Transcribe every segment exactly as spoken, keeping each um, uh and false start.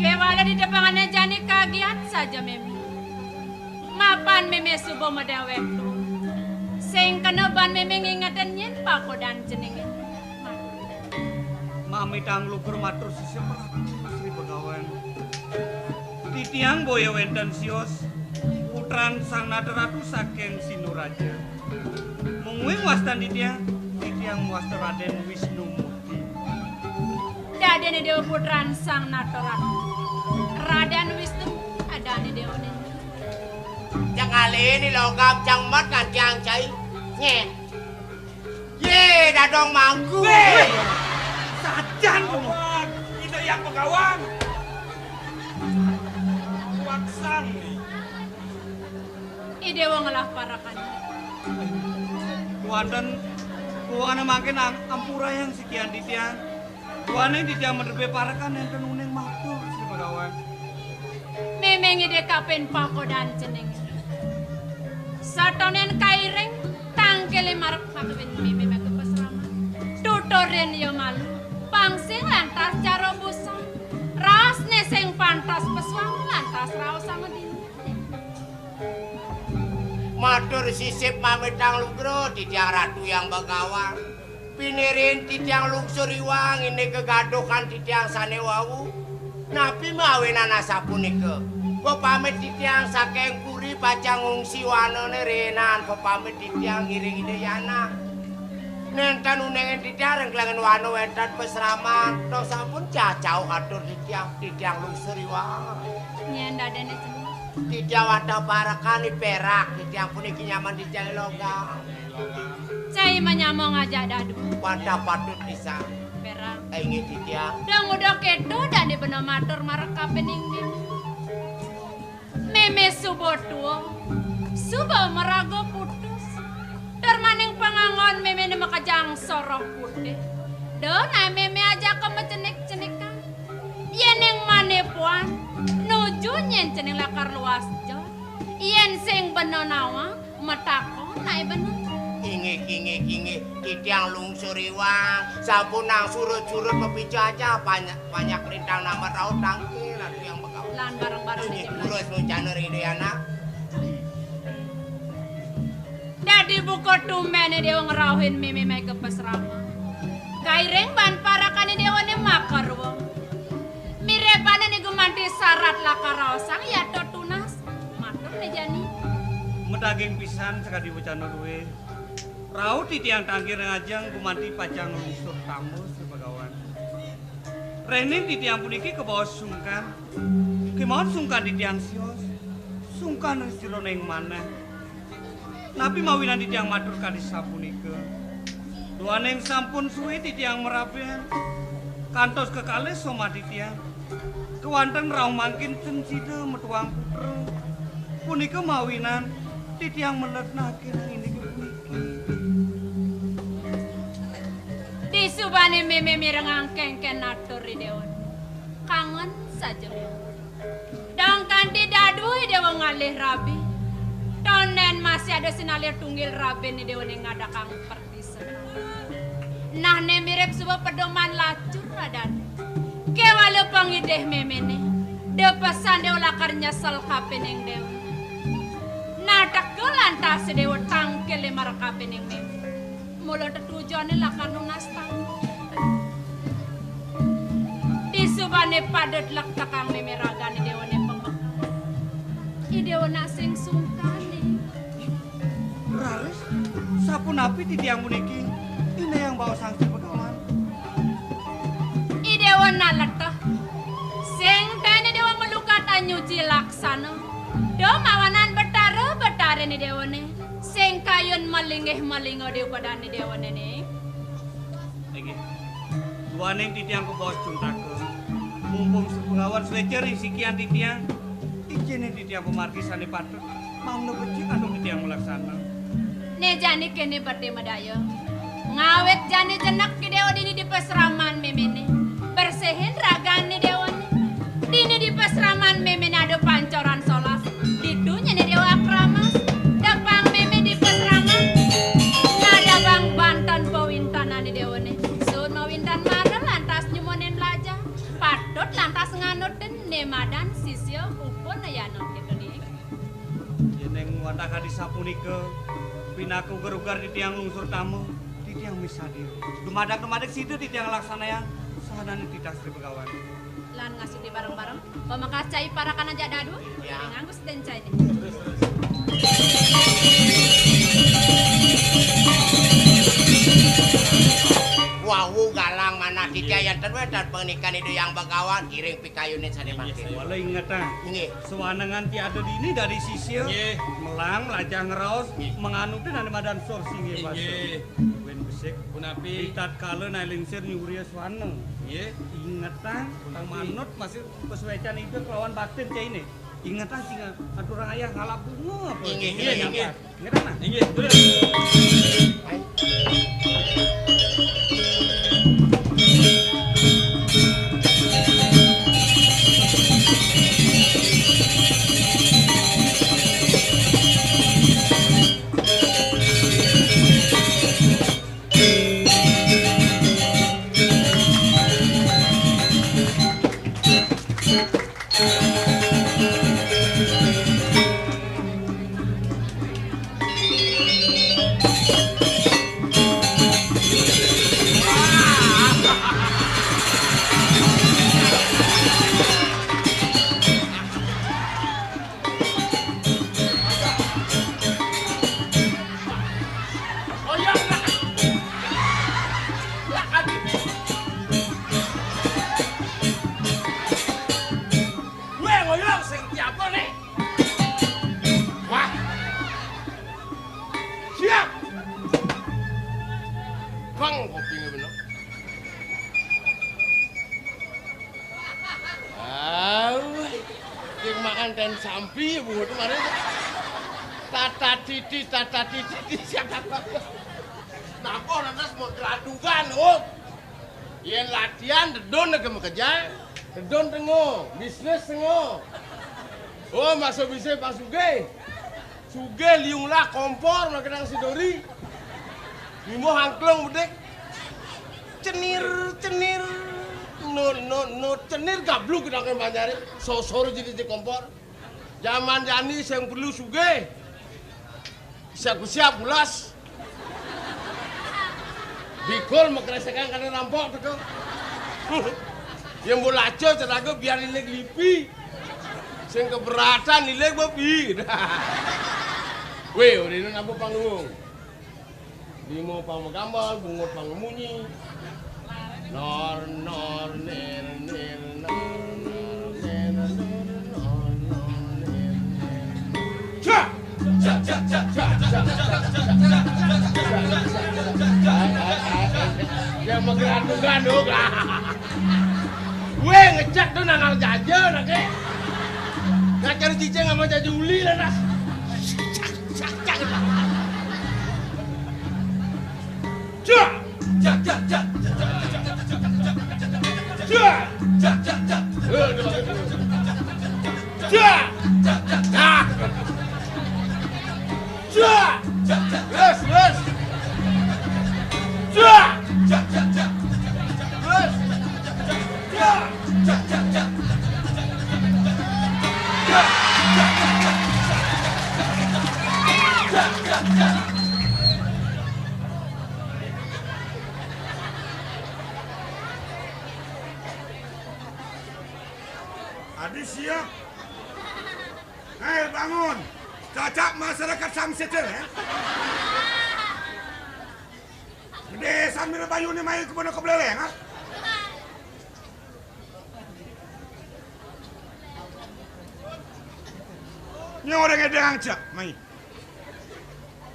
Kéwala di tepengané jani kagiat saja mémé. Mapan mémé suba madéwék tuah. Sing kena ban mémé ngingetin nyén pakodan jenengé. Mamitang lugra matur sisip Ratu Sri Begawan. Titiang boya wénten sios putran Sang Nata Ratu saking Sinuraja. Mungguing wastan titiang, titiang mawasta Radén Wisnu Murti. Dadiné Déwa putran Sang Nata Ratu. Radén Wisnu, adané Déwané. Jang alih ni logam jang mat ngantiang cai. Nyén. Yé, dadong mangku. Wéh, sajan kamu. Ida Hyang Begawan. Waksang ni. Ida Déwa ngelah parekan. Kuanten, kuana mangkin am-, ampurayang sikian titiang. Duaning titiang madrebé parekan nénten uning matur, Sri Begawan. Mémé ngidih kapin pakodan jenengé. Satonén kairing, tangkilé marep makuin mémé maka pasraman. Tuturin ya malu, pang sing lantas cara busan. Raosné sing pantes pesuang lantas raosanga dini. Matur sisip mamitang lugra titiang Ratu Hyang Begawan. Pinirin titiang lungsur iwang indik gegaduhan titiang sané wau. Napi mawinan asapunika? Pepamit titiang saking puri pacang ngungsi wanané rénan pepamit titiang ngiring Ida Hyang. Nénten uningin titiang ring klengen wana wénten pasraman. Tos sampun cacau atur titiang, titiang lungsur iwang. Nyén dadiné cemas. Titiang wantah parekan i pérak, titiang puniki nyaman titiang i logam. Cai manyama ngajak dadu. Wantah patut pisan. Pérak. Inggih titiang. Dong udah kéto dadi bena matur marep kapining mémé. Mémé suba tua, suba maraga putus. Tur maning panganggon méméné makejang soroh putih. Duh, nah mémé ajaka macenik-cenikan. Yéning mané puan, nuju nyén cening lakar luas jot. Yén sing bena nawang, matakon naé bena. Inggih, inggih, inggih. Titiang lungsur iwang, sampun nang surut-surut mapica aja, banyak, banyak lintang nama rauh tangkil, aduh yang bekal. Lan bareng-bareng. Inggih, aja, Mas. Terus rencana ring Ida Hyang. Dadi buka tumbéné Déwa ngrauhin mémé mai ka pasraman. Kairing ban parekané Déwané makarwa. Miribane né gumanti sarat lakar raosang yata tunas. Matur né jani. Madaging pisan sakadi wacana dué. Rauh titiang tangkil ring ajeng gumanti pacang lungsur tamba Sri Begawan. Rening titiang puniki kabaos sungkan. Kémaon sungkan titiang sios. Sungkan ring sajeroning manah. Napi mawinan titiang matur kadi sapunika? Duaning sampun sué titiang marabian, kantos kekalih somah titiang. Kewanten rauh mangkin ten sida metuang putra. Punika mawinan titiang melet nakin indik puniki. Disubane mémé mirengang kénkén atur Ida Déwa. Kangen saja. Dong kanti dadu Ida Déwa ngalih rabi. Tondén masih ada sinalih tunggil rabin Ida Déwa ning ngadakang perdisetan. Nah, né mirip suba pedoman lacur adan. Kéwala pangidih méméné. Da pesan Déwa lakar nyesel kapining Déwa. Nah, teka lantas Déwa tangkil limar kapining mémé. Mula tetujoné lakar nunas tanggung. Disubane pada lektekang mémé ragane Déwane pemekal. I Déwa nak sing sungkane. Raris, sapunapi titiang puniki? Inayang baosang Sri Begawan. I Déwa nak leteh. Sing dene Déwa malukat anyuci laksana. Da mawanan betara, betara ni Déwane. Sing kayun malinggih malinga di upadane Déwane ne. Inggih. Duaning titiang kabaos cuntaka. Mumpung Sri Begawan sueca ring sikian titiang, icinin titiang pamargi sane patut, mangda becik antuk titiang malaksana. Ne jani kene bete madaya. Ngawit jani jenek ki Déwa dini di pasraman méméne. Bersihin ragane Déwane. Dini di pasraman méméne ada pancoran solas. Ditu nyene Déwa akramas. Depang mémé di pasraman. Ngadabang banten pawintanane Déwane. Sun mawintan mara lantas nyumonin lajah. Patut lantas nganutin Madan sisya upayana kita ni. Yén wantah kadi sapunika, pinaka uger-uger titiang lungsur tama, titiang misadia. Dumadak-dumadak sida titiang laksanayang, sahananing titah Sri Begawan. Lan ngasuti bareng-bareng, pamekas cai parekan ajak dadu, ya. Nganggo sedén cai. Wau galang manah titiang yén ten wénten pangandikan Ida Hyang Begawan, iring pikayunin sané mangkin. Wala ingetang. Inggih. Sawanengan tiada dini dadi sisya, nggih, melang, mlajah ngraos, nggih, manganutin ané madan sorsi nggih, Pak. Inggih. Buin besik. Punapi? Ritatkala Nai Lingsir nyuria swana. Nggih. Ingetang, punapi? Manut masih pasuécan Ida kelawan baktin cainé. Ingetang sing aturang ayah ngalap bunga apa? Inggih, inggih, inggih. Nggih, Nang. Inggih, terus. Kowe ngoyong sing tiapa nih? Wah. Siap. Bang, kopiné bener. Au. Sing makan ten sampi, bungut kemarin. Tata titi, tata titi, siapa? Napa lantas mau geladugan, oh? Yén latihan, dedun lagi makejang. Dedun tengo, bisnis tengo. Oh, masa bisa Pak Sugih. Sugih liung lah kompor, makenang si Dori. Mimo hangklung bedik. Cenir, cenir. No, no, no, cenir gabluk kita ke manjari. Sosor jadi di kompor. Zaman jani sing perlu sugih. Siap-siap ulas. Bikul makresekan kana rampok teko. Yang mbok laca caraga biar ilig lipi. Sing keberatan ilig bebi. Wéh, urine napa panggung? Lima pang magambal, bungut pang munyi. Nor, nor, nir, nir, nor, nor, nir, nor, nor, nor, nir, nir. Cak! Cak, cak, cak, cak, cak, cak, cak, cak, cak, cak, cak, cak, cak. Ai, ai, ai, ai. Yang menggelandung-gelandung. Weh, ngecek tuh nanal jaja, nake. Ngajar cicing sama jaja uli lah, nah. Cak, cak, cak. Cak. Cak, cak, cak. Cak. Cak. Cak. Terus, terus. Cak. Cak, cak, cak. Terus. Adi siap. Hei, bangun. Cacak masyarakat Sangsit, ya. Gedé sambil bayuné mai kebon kebeleleng, ah. Nyoreng edang cak, mai.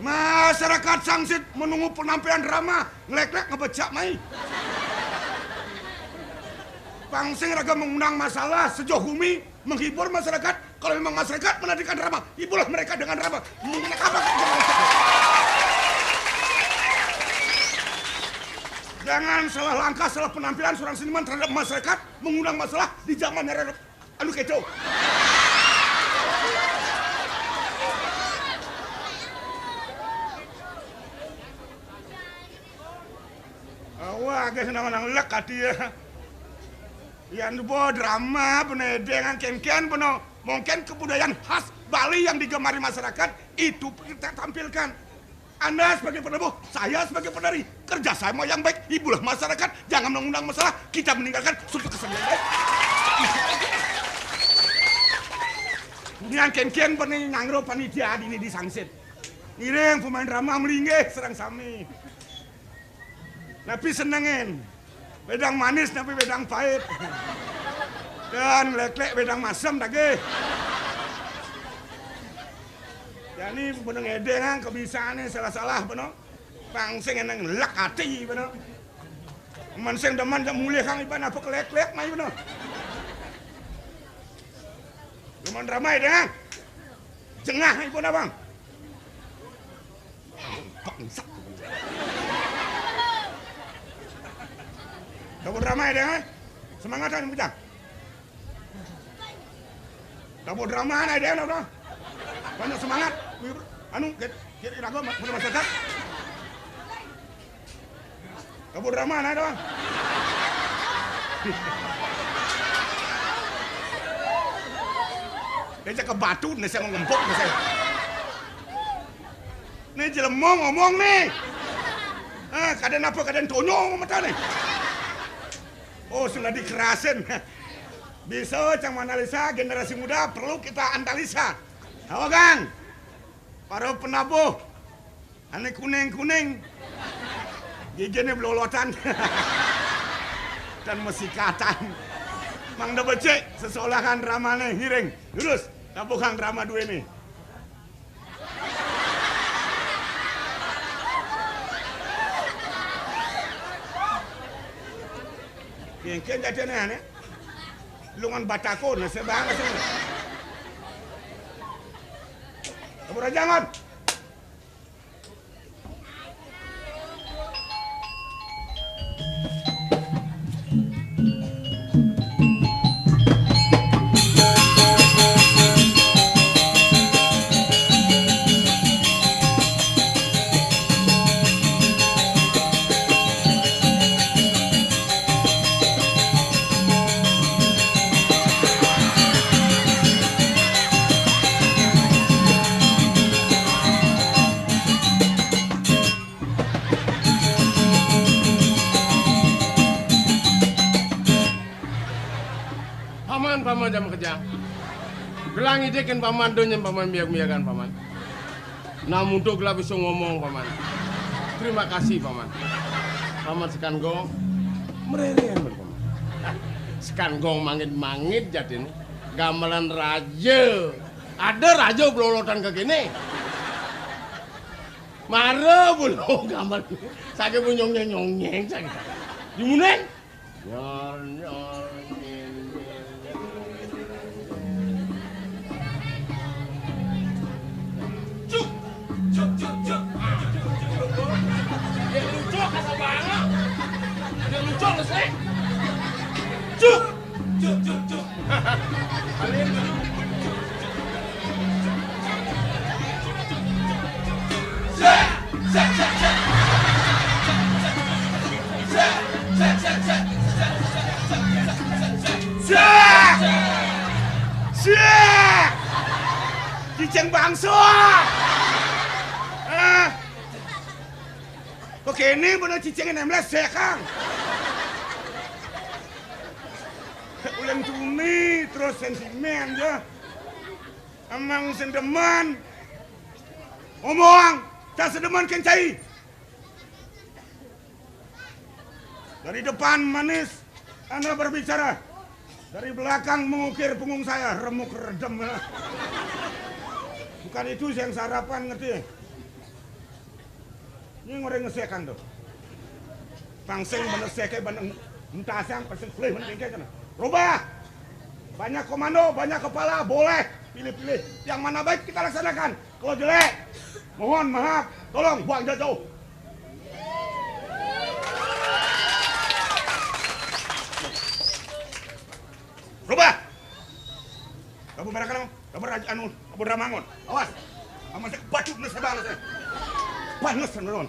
Masyarakat Sangsit menunggu penampilan drama, ngelek-lek ngebecak, mai. Pangsing raga mengundang masalah, sejoh gumi, menghibur masyarakat. Kalau memang masyarakat menantikan drama, hiburlah mereka dengan drama. Mungkin apa? Jangan salah langkah, salah penampilan seorang seniman terhadap masyarakat, mengundang masalah di zaman era anu keco. Awak agak senang nang lek hati ya. Yan bo drama, bene dengah kénkén, bene. Mungkin kebudayaan khas Bali yang digemari masyarakat itu kita tampilkan. Anda sebagai penabuh, saya sebagai penari, kerja sama yang baik, hiburlah masyarakat, jangan mengundang masalah, kita meninggalkan suatu kesenian baik. Nian kénkén bene nyangro panitia dini di sangsit. Ngiring pemain drama melinggih sareng sami. Napi senengin? Wedang manis napi wedang pait? Dan léklék wedang masem dagih. Jani bene ngedéngang kebisané salah-salah bene. Pang sing eneng lek ati bene. Men sing demen jak mulih kang iban apa keléklék mai bene. Demen drama ya, Dang? Jengah ibu abang. Bangsat. Dapur drama ya, Dang, eh? Semangat kan, Bujang? Dapur drama anak, Dang, apa? Banyak semangat. Anu, get, get, ragu, masa, masa, Kabur drama nah doang. Dia cakap batu, nih saya mau ngempok, nih saya. Nih jelema ngomong nih. Ah, kadang apa, kadang tonyong mata nih. Oh, sudah dikerasin. Bisa cang menganalisa generasi muda perlu kita analisa. Tahu kan? Para penabuh. Ane kuning-kuning. Gigine blolotan. Dan mesikatan. Mangda becik, sesolahan dramane ngiring. Lurus, tabuhang drama duene. Kengken jatene ane. Lungan batako, nase banget sini. Kabur aja, Ngon. Paman, paman, jam kerja. Gelang idekin paman, donya paman, miak-miakan paman. Namun tuh gelap bisa ngomong, paman. Terima kasih, paman. Paman sekan gong. Merere, paman. Sekan gong mangit-mangit jatin. Gamelan raja. Ada raja belolotan ke kene. Mara bulu gambar. Saja bu nyong nyong nyong nyeng saja. Dimuneng. Nyor nyor. Cuk. Cuk cuk cuk. Dia lucu kata banget. Dia lucu sih. Cuk. Cuk cuk cuk. Siak! Siak! Cicing bangsa! Ah! Kok kene bener cicingin emles sekang? Uleng tuni terus sentimen ya. Emang sendeman. Omong, tak sedeman kencai. Dari depan manis, Anda berbicara. Dari belakang mengukir punggung saya, remuk redem. Bukan itu yang sarapan ngerti. Ini ngoreng ngesekan tuh. Pangsing bener seke bener entasang pangsing pelih bener tingke kana. Rubah. Banyak komando, banyak kepala, boleh pilih-pilih. Yang mana baik kita laksanakan. Kalau jelek, mohon maaf, tolong buang jauh-jauh. Rubah. Kamu merah kan? Kamu raja anu, kamu ramangon. Awas. Aman saya bacok nih saya balas ya. Panas nih, Ron.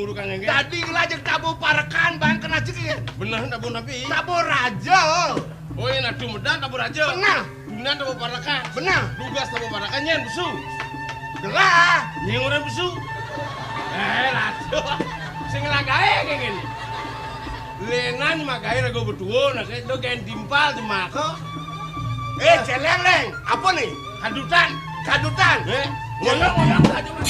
Ngurukang ngene. Dadi lajeng tabuh parekan bang kena ceking. Bener tabuh napi? Tabuh raja. Oh, iya, nadu medal tabuh raja. Bener. Dunan tabuh parekan. Bener. Dugas tabuh parekan, nyen besu. Gelah. Nying orang besu. Eh, raja. Sing lagae kayak gini. Lenan magae rego betuwo, nah, saya do gen timpal, demak kok. Eh, celeng, Leng. Apa nih? Kadutan. Kadutan. Eh, ngoyong, ngoyong, aja, Mas.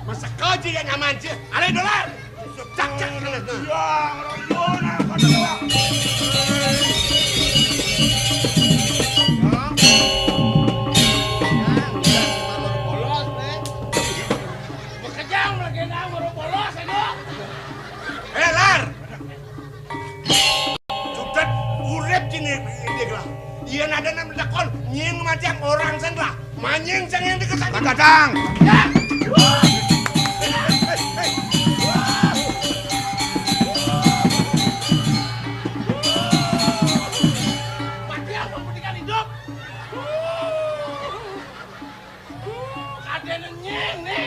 Masa kau sih yang nyaman sih? Ada dolar. Cak, cak, kena. Ya, ngeroyok, nah, pada doang. Ya. Ya, udah, cuma baru polos, nih. Bekejang, lagi nang, baru polos, aduh. Eh, Lar. Sudet urip cini indik lah. Yen ada nang takon, nying macam orang sen lah. Manying sing yang dikesan. Kadang. Ya. Mati apa pendidikan hidup? Kadene nyene.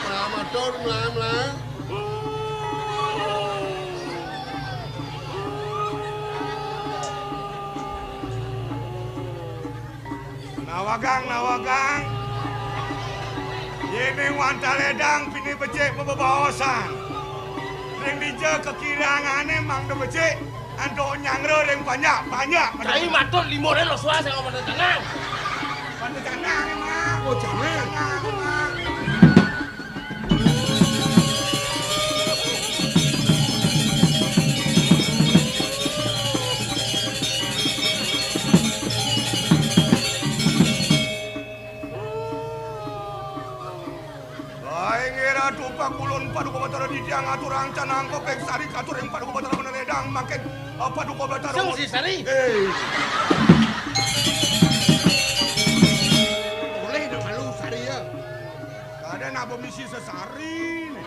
Mlayu matur, mlayu, mlayu. Nawagang, nawagang. Yene wantah ledang pini becik bebebaosan. Ring dija kekirangane mangda becik, antuk nyanggra ring panjak, panjak. Cai matur limo ren lo suah sing ngomong tenang. Pada jangan, Mak. Oh, jangan. Jangan, Mak. Bae ngira tupak ulun Paduka Batara Didi ngaturang canang kopeng sari katuring Paduka Batara Meneledang makin, eh, Paduka Batara. Sing si sari? Eh. Boleh dong malu sari ya. Kada napa misi sesari nih.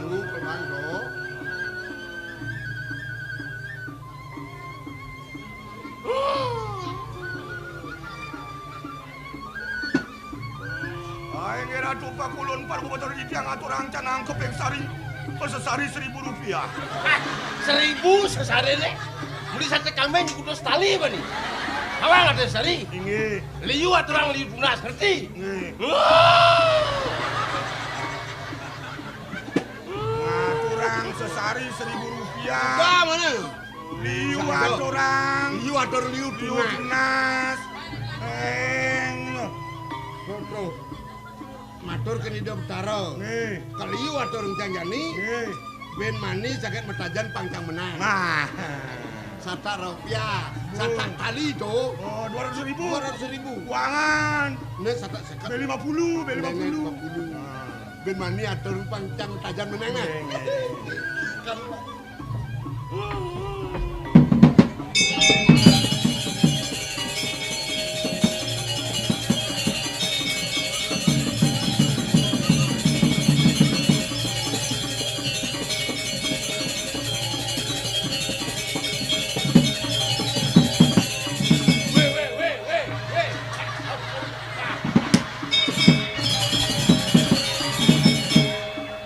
Lu kemang, Dok? Ai ngira tupak ulun Paduka Batara Didi ngaturang canang keping sari, pesesari seribu rupiah. Hah, seribu sesarine? Beli sate kambing kudu setali bani. Awang ada sari? Inggih. Liu aturang liu tunas, ngerti? Nggih. Wah! Ngaturang sesari seribu rupiah. Apa mana? Liu aturang. Liu atur liu tunas. Tunas. Eng. Tuh, tuh. Matur ke Ida Betara. Nggih. Keliu atur janjani. Nggih. Ben mani saged metajan pangkang menang. Nah. Satak rupiah, satak tali to. Oh, dua ratus ribu. Dua ratus ribu. Kuangan. Nek satak seket. B lima puluh, B lima puluh. Nek lima puluh. Nah. Ben mani atur pangkang metajan menang nah. Nggih, nggih. Kan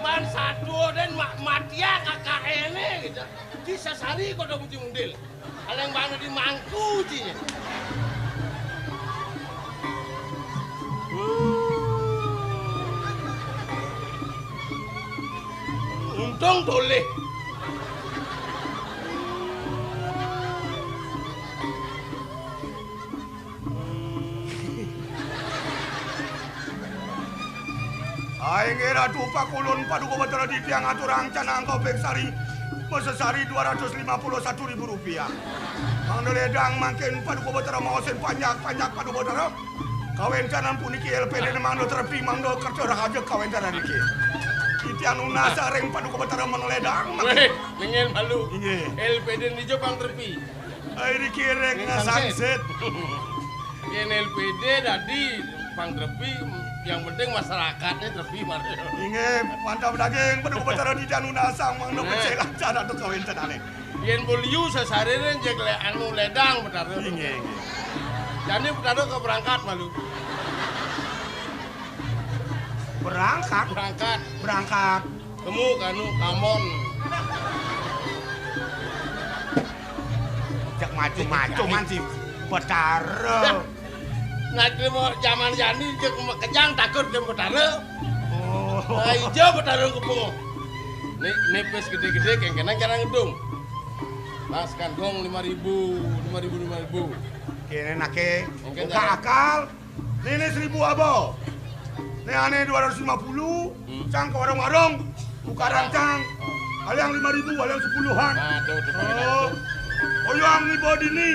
Man satu den ma-, matian kakak ini gitu. Di sesari kok udah mesti mundil. Kaleng bana di mangku cinya. Untung toleh. Inggih Ratu, pakulun Paduka Betara titiang aturang canang kaping sari, masesari dua ratus lima puluh satu ribu rupiah. Mangda ledang mangkin Paduka Betara maosin panjak-panjak Paduka Betara. Kawéntenan puniki L P D mangda trepi, mangda kerta rahaja kawéntenan niki. Titiang nunas ring Paduka Betara mangda ledang mangkin. Wéh, nengin malu. Inggih. L P D dija pang trepi? Ai, dikiring sangsit. Sangsit. Yén L P D dadi pang trepi, yang penting masyarakatné trepi, Mar. Inggih, mantap daging, Paduka Betara titiang nunasang mangda becik lancar antuk kawéntenané. Yén beliau sasarina jeg le-, anu ledang, Betara. Inggih, inggih. Jani Betara keberangkat malu. Berangkat? Berangkat. Berangkat. Temu kanu kamon. Cek macem-maceman si Betara. Nah, jaman jani cek makejang takut ke Betara. Oh. Nah, ija Betara kepunguh. Né, nipis gedé-gedé, kéngkénang cara ngedum. Mas Kandong lima ribu, lima ribu, lima ribu. Kéné naké. Kéngkén buka cara akal. Né, né seribu aba. Né ané dua ratus lima puluh, hmm, cang ke warung-warung, tukaran cang. Ada yang lima ribu, ada yang sepuluhan. Nah, tuh, tuh, tuh. Oh. Oh, yang ibu dini.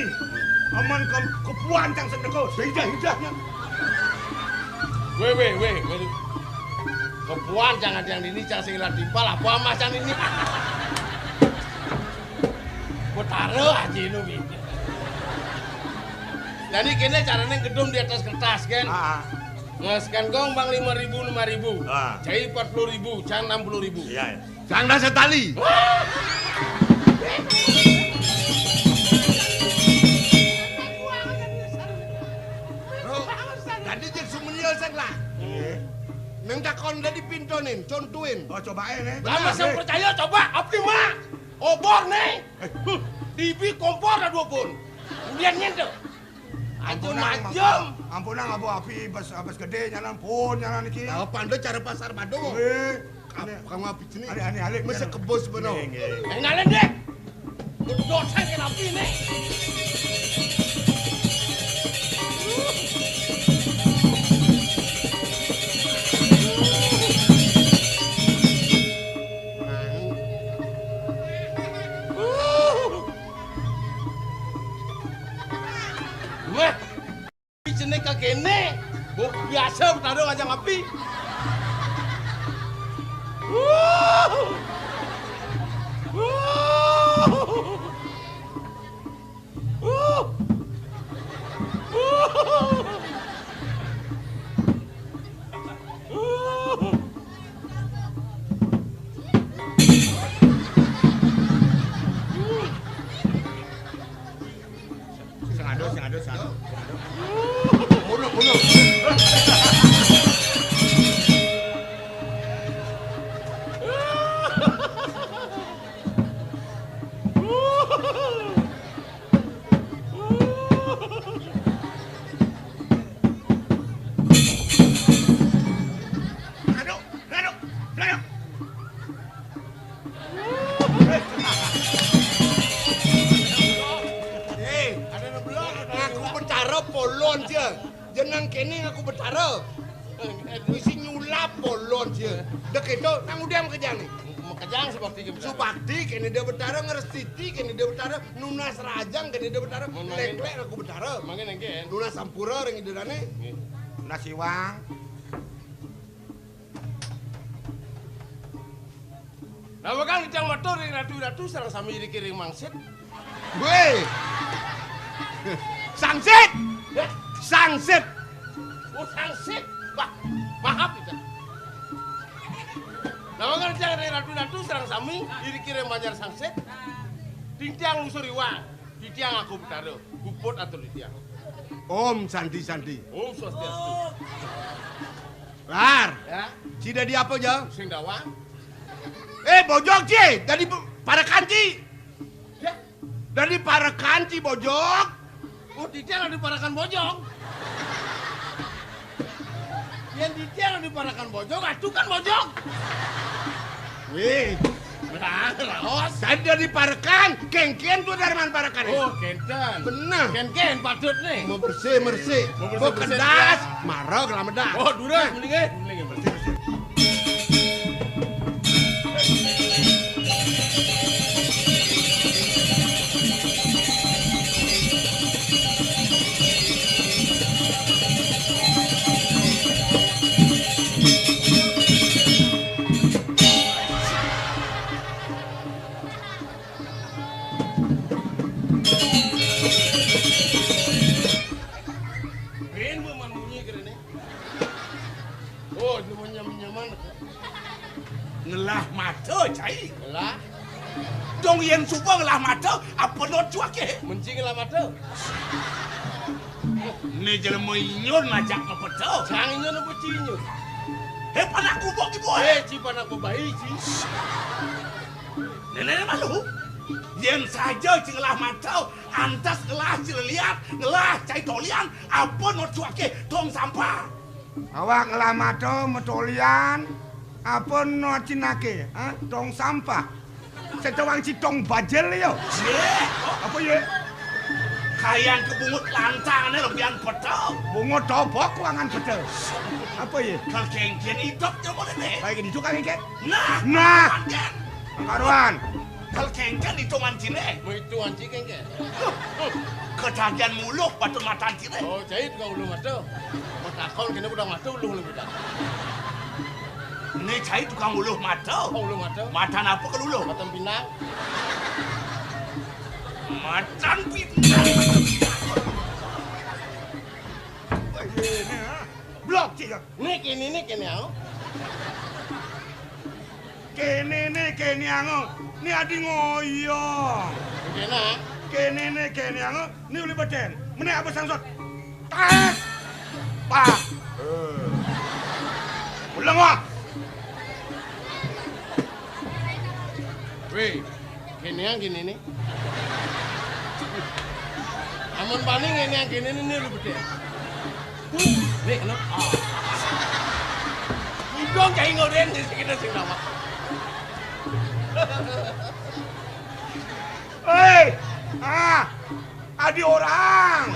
Aman ke-, kepuan cang sedekah. Seidah-idahnya. Wéh, wéh, wéh, wéh. Kepuan cang ada yang dini, cang sing ilat timpal, apa amas cang dini? Betara aja nu gitu. Jadi kéné carané ngedum di atas kertas, kan? Ah, ah. Ngeskan gong bang lima ribu, lima ribu. Ah. Cai empat puluh ribu, cang enam puluh ribu. Iya, iya. Cang dah setali. Bro, tadi cek sumeniel sek lah. Iya. Neng takon tadi pintonin, contuin. Oh, cobain, eh. Lah, mas yang percaya, coba, api mah. Obor, nih. Eh. Huh, dibi kompor ada dua pun. Kemudian nyentuh. Ampun, ampun, ampun, ampun, Abu Api, bas, bas gedé, nyanan pun, nyanan iki. Apa anda cara pasar Badung? Eh, ap-, kamu api jenih? Ané, ané, alik, masa kebos bener? Nggih, nggih. Ayo, nalen, Dek. Dosa kena api, nih. Wah, api jené kakéné. Bo-, biasa Betara ngajak api. Sing ada, sing ada, sing ada. Mundur, mundur. Aduh, aduh, aduh. Eh, ngaku Betara polon, Jeng. Jeneng kéné ngaku Betara. Misi nyulap polon, Jeng. Dek itu, nang udah makejang nih. Makejang subakti ke Betara. Subakti kéné dia Betara, ngrestiti kéné dia Betara, nunas rajang kéné dia Betara, mangkin, léklék ngaku Betara. Mangkin, mangkin. Nunas sampura ring iderané. Nggih. Nunas iwang. Nah, bakal ngejang matur ring ratu-ratu sareng sami iriki ring mangsit. Wéh. Sangsit. Ya? Sangsit. Oh, sangsit. Wah, maaf kita. Nah, bakal ngejang ring ratu-ratu sareng sami iriki ring Banjar Sangsit. Titiang ngusur iwang. Titiang aku Betara, puput atur titiang. Om Santi Santi. Om Swastiastu. Lar. Ya. Ci dadi apa, Jeng? Sing dawang. Eh, bojog, Ci. Dadi bu-, parekan, Ci. Ya. Dadi parekan, Ci, bojog. Oh, titiang dadi parekan bojog. Yén titiang dadi parekan bojog, aduh kan bojog. Wéh. Nah, raos. Tadi dadi parekan, kénkén tuh dari mana parekan? Oh, kénten. Bener. Kénkén patut nih. Mau bersih, bersih. Mau bersih, mau bersih, kedas, ya. Marah kelamedan. Oh, durus, mending, eh. Mending, bersih, bersih. Munyi kéné. Oh, nyaman-nyaman. Ngelah mata, cai. Ngelah. Dong yén suba ngelah mata, apa not cuaké? Mesti ngelah mata. Né jelema inyun ngajak mapeta. Cang inyun apa ci inyun? Hé, panak gubuk ibu, hé. Hé, ci panak bebayi, ci. Nenek malu. Yén saja ci ngelah mata, antas ngelah ci leliat, ngelah cai tolian, apa not cuaké, tong sampah. Awak ngelamata matolian, apa no cinaké, ha? Tong sampah. Setawang ci tong bajil ya. Yé. Apa ya? Kayan ke bungut lantang né lebihan peta. Bungut tobok kuangan peta. Apa ya? Kal kéngkén idop nyaman né. Baik itu kan kéngkén. Nah, nah. Karuan. Kal kéngkén itungan ciné. Mau itungan ci kéngkén. Ketagihan muluh patun matan ciné. Oh, cai tukang uluh mata. Matakon kéné udah mata uluh lagi dah. Né cai tukang uluh mata. Oh, uluh mata. Matan apa kal uluh? Matan pinang. Matan pinang. Blok, cik. Né kéné, né kéné, au. Kéné né kéné ango, né adi ngoyong. Kéné. Kéné né kéné ango, né uli bedén. Mené apa sangsot? Tas. Pak. Ulang wah. Wéh, kéné yang kéné né. Amun bani kéné yang kéné né, né uli bedén. Né, no. Ah. Idong cai ngoden di sini sing nama. Hei, ah, adi orang.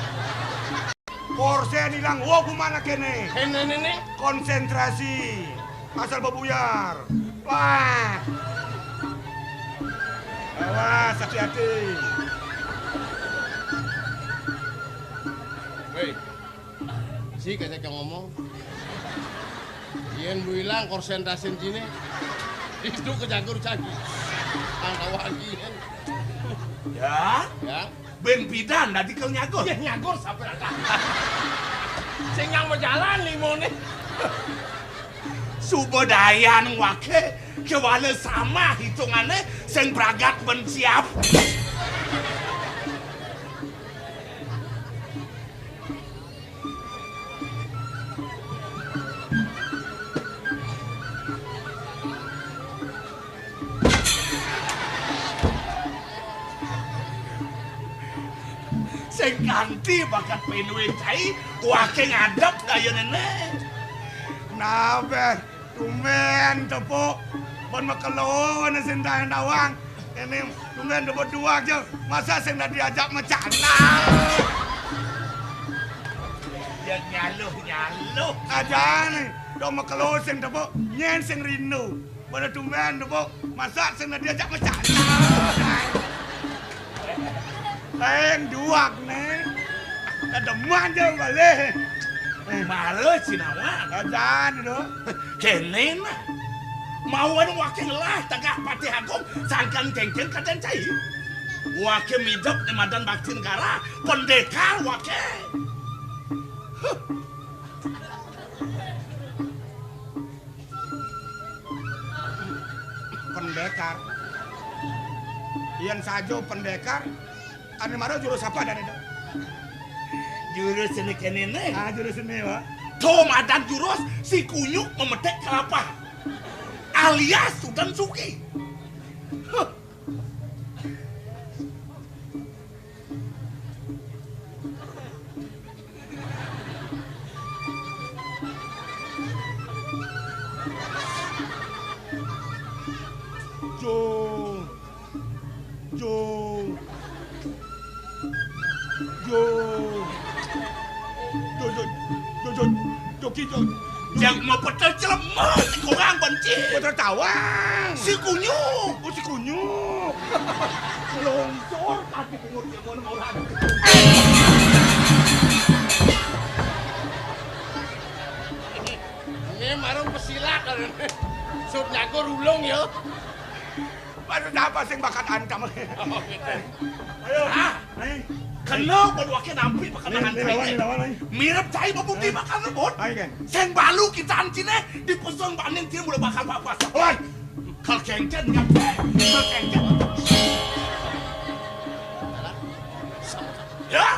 Korsén ilang, wo gumana kéné? Kéné né, né. Konsentrasi. Asal bebuyar. Wah. Awas, hati-hati. Wéh. Sik aja kang ngomong. Yén bu ilang konsentrasin ciné. Itu ke jagur cagi. Angka wagi yén. Ya. Ya. Bén pidan dadi kal nyagur. Ya nyagur sampai ada. Sing yang berjalan limoné. Suba dayan waké, kéwala sama hitungané sing pragat bén siap. Sing kanti bakat pinuin cai, waké ngadep daya nené. Nah, béh, tumbén tepuk. Pon makelo né sing tawang. Ini tumbén tepuk dua aja. Masa sing dah diajak macana. Ya nyaluh, nyaluh. Aja nih, dong makelo sing tepuk, nyén sing rindu. Pada tumbén tepuk, masa sing dah diajak macana. Aing duak né. Kademen jang balik. Mara cinawan. Adan do. Kéné nah. Mawan waké ngelah Tengah Patih Agung sangkan kéngkén kadén cai. Waké midep né madan bakti negara, pendekar waké. Huh. Pendekar. Yén saja pendekar, ané mara jurus apa dan itu? Jurus ini kéné né. Ah, jurus ini, Pak. To madan jurus si kunyuk memetik kelapa. Alias Sudan Suki. Huh. Jo. Jo. Jo. Jo, jo, jo, jo, jo, ki, jo. Yang mau pecel celemek, si kurang benci. Pecel tawang. Si kunyuk. Oh, si kunyuk. Longsor kaki pungut dia mau orang. Ini marung pesilat. Sut nyakur ulung ya. Baru apa sing bakat antam? Oh, gitu. Ayo. Ah. Ayo. Kena, buat wakil nampi pakai tangan saya. Mirip cai bebudi bakal rebut. Sing balu kita ancine, dipesong banin cine mula bakal papas. Oi, kal kengken nyampe, kal kengken. Ya?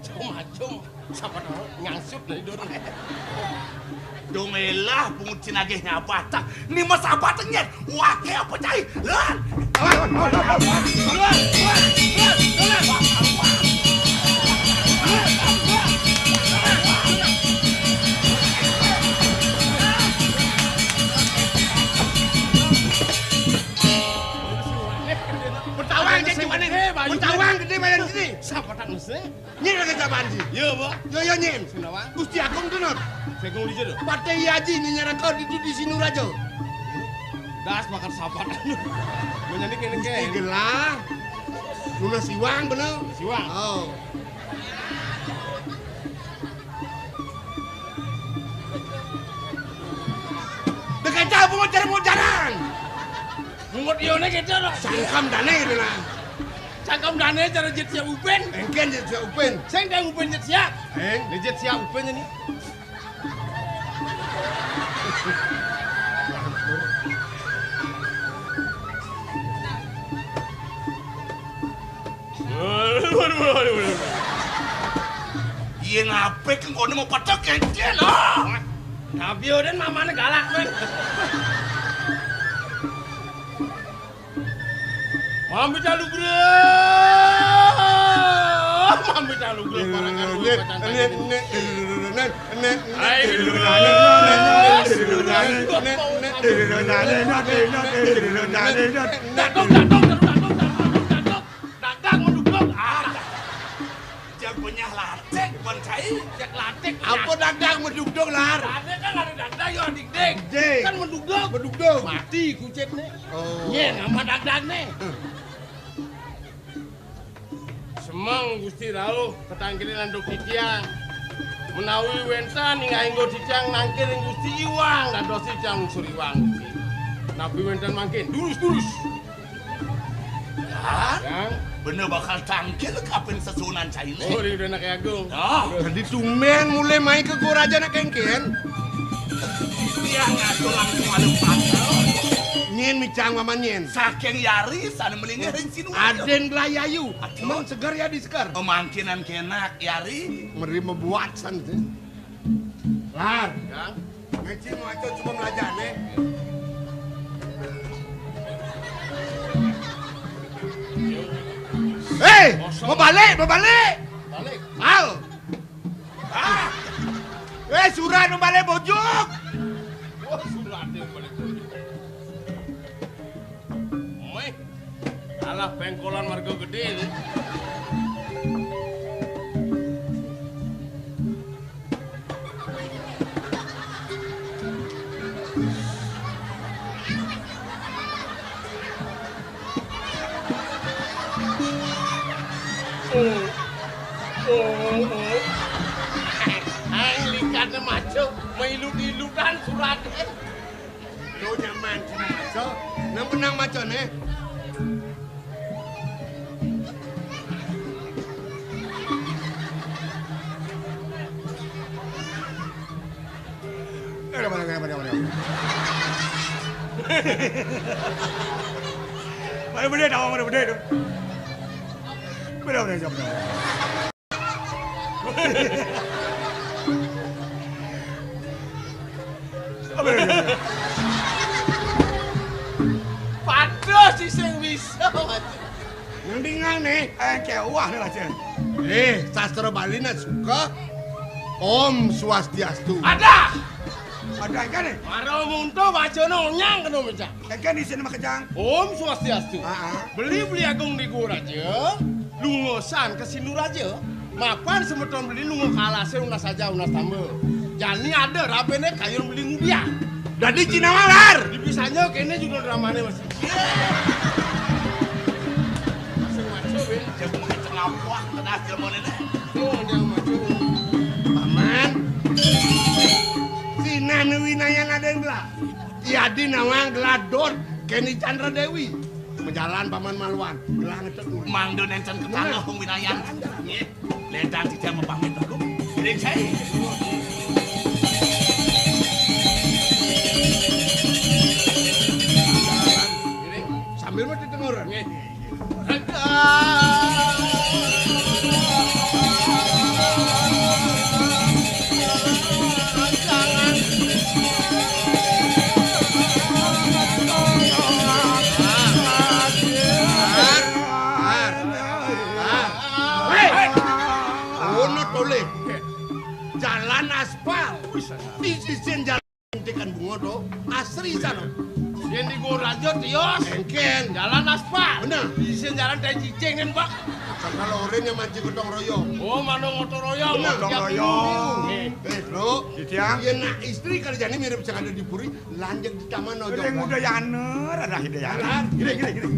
Jom, jom. Siapa tahu nyangsut dari dorong. Dong elah, pungut cinagih nyabatang. Ni mas apa tenyen? Wah, kayak apa cai? Lan! Lan! Lan! Lan! Lan! Bertawang jadi mana? Bertawang gede mana sini? Siapa tak mesti? Nyén raga jaban di. Iya, Pak. Yo, yo, nyén. Sing nawang? Gusti Agung Denot. Sing Agung Denot. Patih Haji né nyaraka ditu di Sinuraja. Das bakal sapat. Menyani kene Gusti ke. Gelah. Nunas iwang bener. Siwang. Oh. Dekat jauh bungut jarang, bungut jarang. Bungut ione gitu loh. Sangkam dane gitu nah. Cangkem dane cara jet sia Upin. Engken jet sia Upin. Sing dang Upin jet sia. Eng. Ni jet sia Upin ini. Waduh, waduh, waduh, waduh. Iya ngapik engkone mau petek engken ah. Tapi udah mamane galak men. Mami calugra. Mami calugra parangan duwe pacan tadi. Ayo, dulu. Datung, datung, datung, datung, datung, datung. Dagang mendugdug. Ah. Jak benyah latik, bukan cai. Jak latik. Apa dagang mendugdug, Lar? Ada kan ada dagang, yo, ding, ding. Ding. Kan mendugdug. Mendugdug. Mati kucit nih. Oh. Nyén, nama dagang nih. Semeng Gusti rauh, ketangkilin landuk titiang. Menawi wénten ingkang inggo titiang nangkil ring Gusti iwang, dados titiang ngusur iwang, Gusti. Napi wénten mangkin? Durus, durus. Lah, yang bener bakal tangkil kapin sesuunan cainé. Oh, ring Anak Agung. Ah. Dadi tumbén mulih mai ka Goraja nak kéngkén. Tiang ngatur langsung ada pasal. Nyén micang maman nyén. Saking Yari sané melinggih ring Sinuwun. Adén Blayayu. Aduh. Mén seger ya di seger. Pemangkinan kénak Yari. Meri mebuat san. Lar. Ya. Ngecil mau aja cuma belajar nih. Hei, mau balik, mau balik. Balik. Al. Ah. Eh, surat mau balik bojok. Oh, surat dia balik bojok. Meh. Alah pengkolan warga gedé. Oh, oh, oh. Aing likatné maca, mailut-ilutan suraté. Tuh nyaman, sini maca. Nang benang macané. Mana, mana, mana, mana, mana. Mana benda tahu, mana benda tu? Benda, benda, benda. Apa benda? Padha sing bisa. Nang dingal nih, eh, kewah nih, Raja. Eh, sastra Bali nak suka Om Swastiastu. Ada. Ada kan nih? Mara munto bacana onyang kena mecah. Kan di sini mah kejang. Om Swastiastu. Heeh. Beli, beli agung di gua raja. Lungosan ke Sinuraja. Mapan semeton beli lungo kalasé unas aja unas tambah. Jani ada rabéné kayun beli ngudiah. Dadi Cina malar. Di bisanya kéné juga dramane masih. Masing-masing, ya. Jago mengecek ngapuak, kena hasil mau nenek. Oh, dia maju. Paman. Sinah nuwinayan ada yang gelah. Yadi nawang gelah dot, Kenny Chandra Dewi. Majalan Paman Maluan. Gelah ngecet dulu. Mangda nénten ketangkep. Bener. Wong winayan. Jalan, jalan. Nggih. Ledang titiang mapamit dulu. Ring saya. Sambil mati tengoran. Nggih. Hei! Ono tolih. Jalan aspal. Di sisi jalan. Entikan bunga to, asri sana. Yén di Gua Raja tios. Engkén. Jalan aspal. Bener. Isin jalan téh cicing kan, Pak. Sakala orén yang mancing gotong royong. Oh, manung gotong royong. Bener. Gotong royong. Nggih. Eh, Bro. Titiang. Yén nak istri kali jani mirip sing ada di puri, lanjeng di taman ojo. Ring Udayana, ada Hidayana. Jalan. Gini, gini, gini.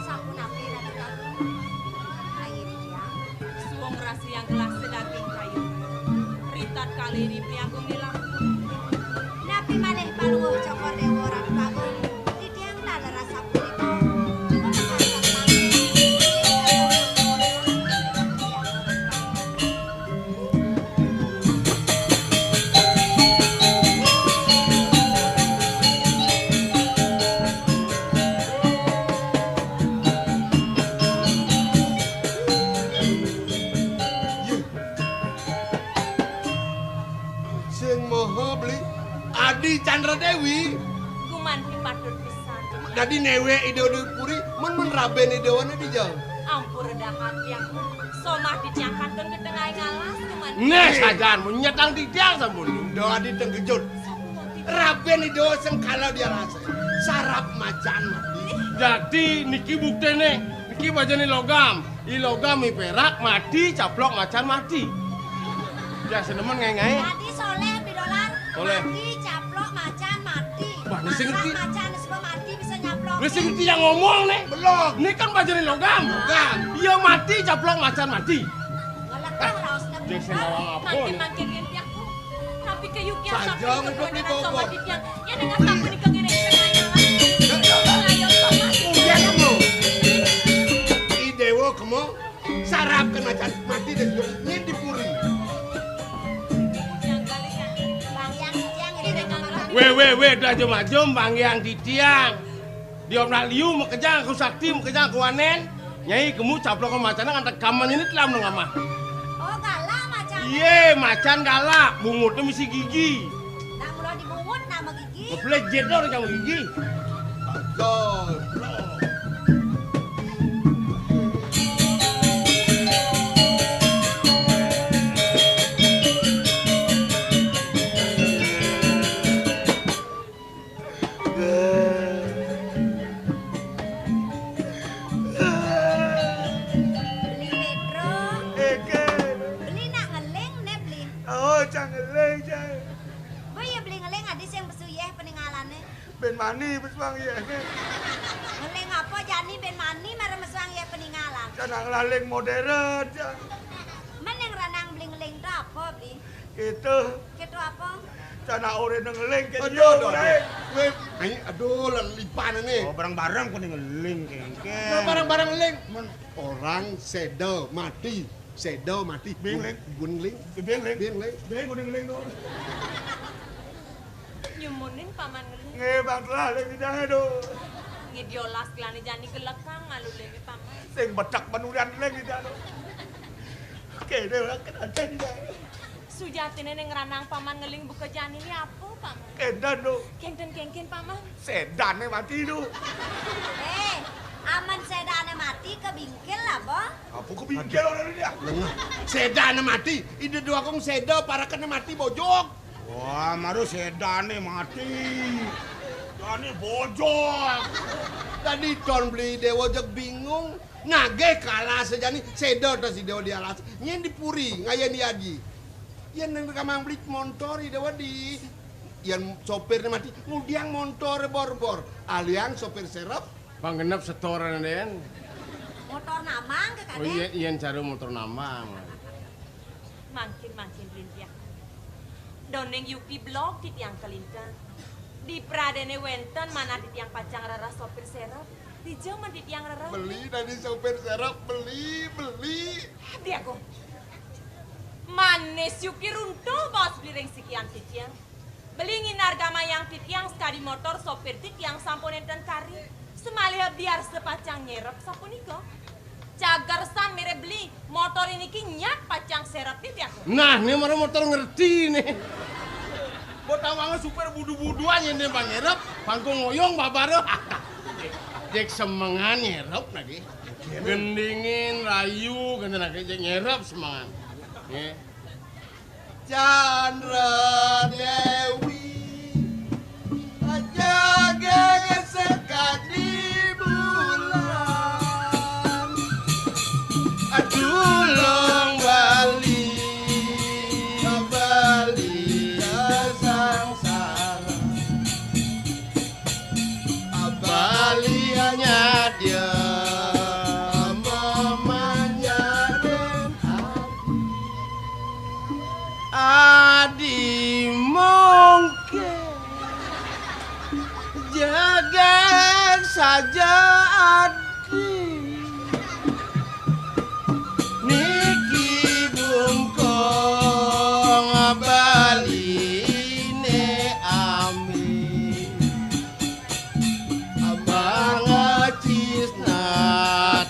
Sapunapi Ratu Agung? Ayi titiang. Suwung rasa yang gelas sedaging kayu. Ritat kali ini priagung di lampung. Napi malih paluh Cokor Dewa Ratu Agung? Titiang tan rasa punika. Cukup makan. Sing maha beli Adi Chandra Dewi. Gumanti patut pisan. Dadi néwék Ida di puri, men-men rabén Ida wana dija. Ampura dahat tiang. Somah titiang kantun ka tengahing alas, gumanti. Néh, sajan, mun nyetang titiang sampun. Ida adi tengkejut. Sampun, gumanti. Rabén Ida sengkala di alas. Sarap macan mati. Dadi niki buktiné, niki bajané logam. I logam, i pérak, mati, caplok macan mati. Ya, senemen ngaé-ngaé. Dadi soléh, Bidolan. Soléh. Mati, caplok, macan, mati. Wah, ini sing ngerti. Masa macan sebab mati bisa nyaplok. Ini sing ngerti yang ngomong, nih. Belum. Ini kan bajané logam. Logam. Iya, mati, caplok, macan, mati. Ngelekang raos. Dia sing ngomong apa, nih? Mangkin-mangkin ngerti aku. Tapi kayukian saja sampai ngutuk di bawah. Sama titiang. Ya, dengan sampun ikeng ini. Ayo, Pak. Udah, kamu. I Dewa, kamu. Sarapkan macan mati dan seluruh nyén di puri. Wé, wé, wé, dah jom-jom, banggiang titiang. Diom nak liu, makejang aku sakti, makejang aku wanén. Nyai kemu caplok macan ngantek kaman ini telam nang amah. Oh, galak macan. Iya, macan galak, bungutnya misi gigi. Nak mula dibungut, nama gigi. Ngeplejit dong sama gigi. Betul. Beli Pedro. Eke. Beli nak ngeling, né, Beli. Oh, cang ngeling, cang. Boya Beli ngeling, adi sing pesu yéh peningalané. Bén mani pesuang yéh. Ngeling apa jani bén mani marang mesuang yéh peninggalan. Cang nak nglaling modern, cang. Men yang ranang Beli ngeling to apa, Beli? Kéto. Kéto apa? Cang nak oré ngeling, kéto. Aduh, aduh, aduh. Wéh, ai, aduh, lelipan ini. Oh, bareng-bareng kok ngeling, kéngkén. Nah, bareng-bareng ngeling. Men orang séda mati. Séda mati. Bing, Ling. Bun, Ling. Bing, Ling. Bing, Ling. Bing, kuning, Ling, tuh. Nyumunin Paman ngeling. Nggih, Bang, telah, Ling, tidak, aduh. Nggih, diolas gelane jani gelekang, ngalu Ling, Paman. Sing bedak penulian, Ling, tidak, aduh. Oke, deh, orang kena aja, tidak. Sujatiné ning ranang Paman ngeling buka jani ni apa, Paman? Kénten, Duk. Kénten kéngkén, Paman. Sédané mati, Duk. Eh, aman sédané mati, kebingkil lah, Bo. Apa kebingkil orang ini, ya? Lengah. Sédané mati, ide dua kong séda, parakené mati, bojog. Wah, maru sédané mati. Jani bojog. Dadi ton Beli Déwa jeg bingung. Nagih kalasé jani séda to si Déwa di alas. Nyén di puri, ngayén di aji. Yén nang kamang Beli montor I Déwa di. Yén sopirné mati, ngudiang montoré bor-bor. Aliang sopir sérep. Pang genep setoran, Dén. Motor namang ké, Kadék? Oh, iya, yén cara motor namang. Mangkin, mangkin, Beli Tiang. Doning yuki belog titiang kalinten. Di pradéné wénten manah titiang pacang rereh sopir sérep. Dija men titiang rereh? Beli dadi sopir sérep, beli, beli. Adi Agung. Manis yuki runtuh baos Beli ring sikian titiang. Beli nginargamayang titiang sakadi motor sopir titiang sampun nénten kari. Samaliha biarsa pacang nyérep sapunika. Cagersan mirib Beli, motor niki nyak pacang sérep titiang. Nah, né mara motor ngerti né. Mbok tawanga supir budu-buduan yén né pangérep, pangkung ngoyong babara. Cék semengan nyérep lagi. Gendingin, rayu, kénten lagi cék nyérep semengan. Nggih. Chandra Dewi, jaga sekadi bulan. Adulung bali, bali sangsara. Bali nyadya mamanjaren adi mongke. Jegég saja adi. Niki bungkung baliné ami. Abang cisna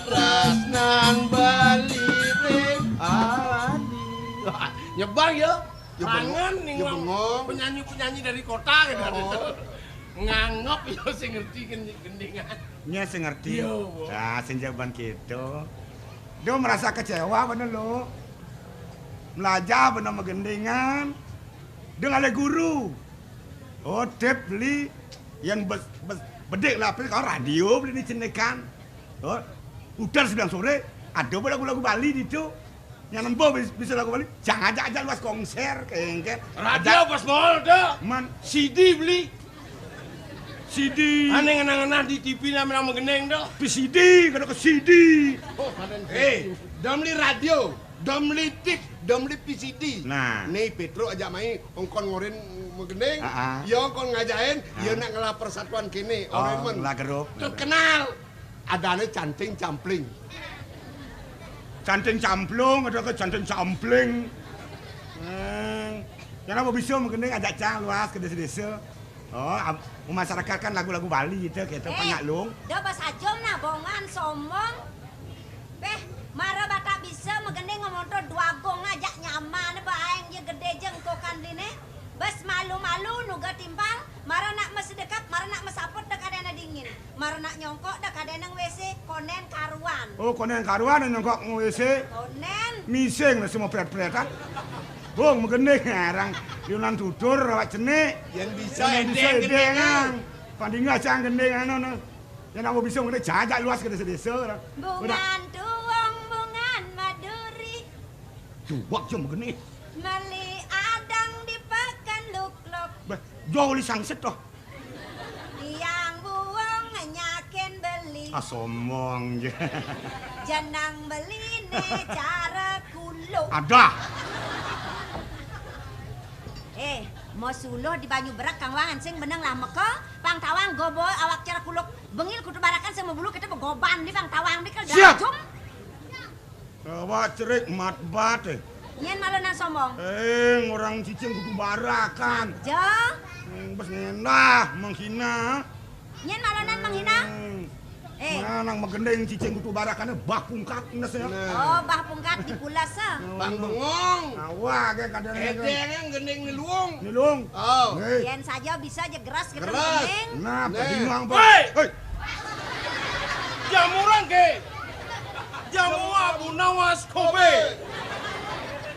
tresnan baliné adi. Wah, nyebang ya. Ya, bengong. Rangan ning ya, bengong. Penyanyi-penyanyi dari kota gitu. Oh. Nganggep ya sing ngerti gen-, gendingan. Nya sing ngerti. Iya, Bu. Nah, sing jawaban gitu. Dia merasa kecewa bener lo. Melajah bener magendingan. Dia ngalih guru. Oh, tip beli yang bes, bes, bedik lah, kalau radio beli dicenikan. Oh, udah sembilan sore, ada lagu-lagu Bali di itu. Yang nembo bis-, bisa lagu Bali, jangan ajak-ajak luas konser, kengken. Radio pas mall dah. Man, C D beli. C D. Ane ngenah-ngenah di T V nang magending dah. P C D, kada ke C D. Oh, eh, dah beli radio, dah beli tip, dah beli P C D. Nah. Nih, Petro ajak mai, ongkon ngorin magending, ah, ah, ya ongkon ngajain, ah, ya nak ngelah persatuan kene, oh, orang men. Ngelah grup. Terkenal. Adané canting campling. Canting camplung, ada ke canting campling. Hmm. Yang apa bisa mungkin ajak cang luas ke desa-desa. Oh, am-, memasyarakatkan lagu-lagu Bali gitu, gitu, eh, banyak lung. Dah pas aja nah, bongan, sombong. Beh, mara batak bisa magending ngomonto dua gong ajak nyaman, baeng je gedé jengkokan dine. Bes malu-malu nuga timpal, mara nak mesedekap, mara nak mesaput dah kadéna dingin. Mara nak nyongkok dah kadéna W C, konen karuan. Oh, konen karuan nyongkok W C. Konen. Mising lah semua pret-pretan. Bung, magending ngarang. Yunan tutur, awak cenik. Yang bisa yang bisa edeng, edeng, gendingan. Pandinga cang gending anu, no. Yang nak bisa magending jajak luas ke desa-desa, no. Udah. Bungan tuwung, bungan maduri. Juwak je magending. Meli adang di Pekan Lukluk. Bah, jauh li sangset, toh. Tiang buang nyakin beli. Ah, sombong je. Jenang beliné cara kuluk. Adah. Eh, mau suluh di banyu berak kang wangan sing beneng lah meka, pang tawang gobo awak cara kuluk. Bengil kutu barakan sing mau bulu kita begoban di pang tawang di. Siap. Jum. Awak cerik mat bat, eh. Nyén malonan sombong. Eh, orang cicing kudu barakan. Ja. Hmm, bes ngendah, menghina. Nyén malonan menghina. Hmm. Eh. Nah, nang magending cicing kudu barakan, bah pungkat, nges ya. Nah. Oh, bah pungkat di pulas, ah. Bang bengong. Awak, kayak kadang. Eh, dia kan gending ni luung. Ni luung. Oh. Hei. Yén saja bisa aja geras kita. Geras. Magending. Nah, nah. Padingang, bah. Hei. Hei. Jamuran ke. Jamu Abu Nawas kopi.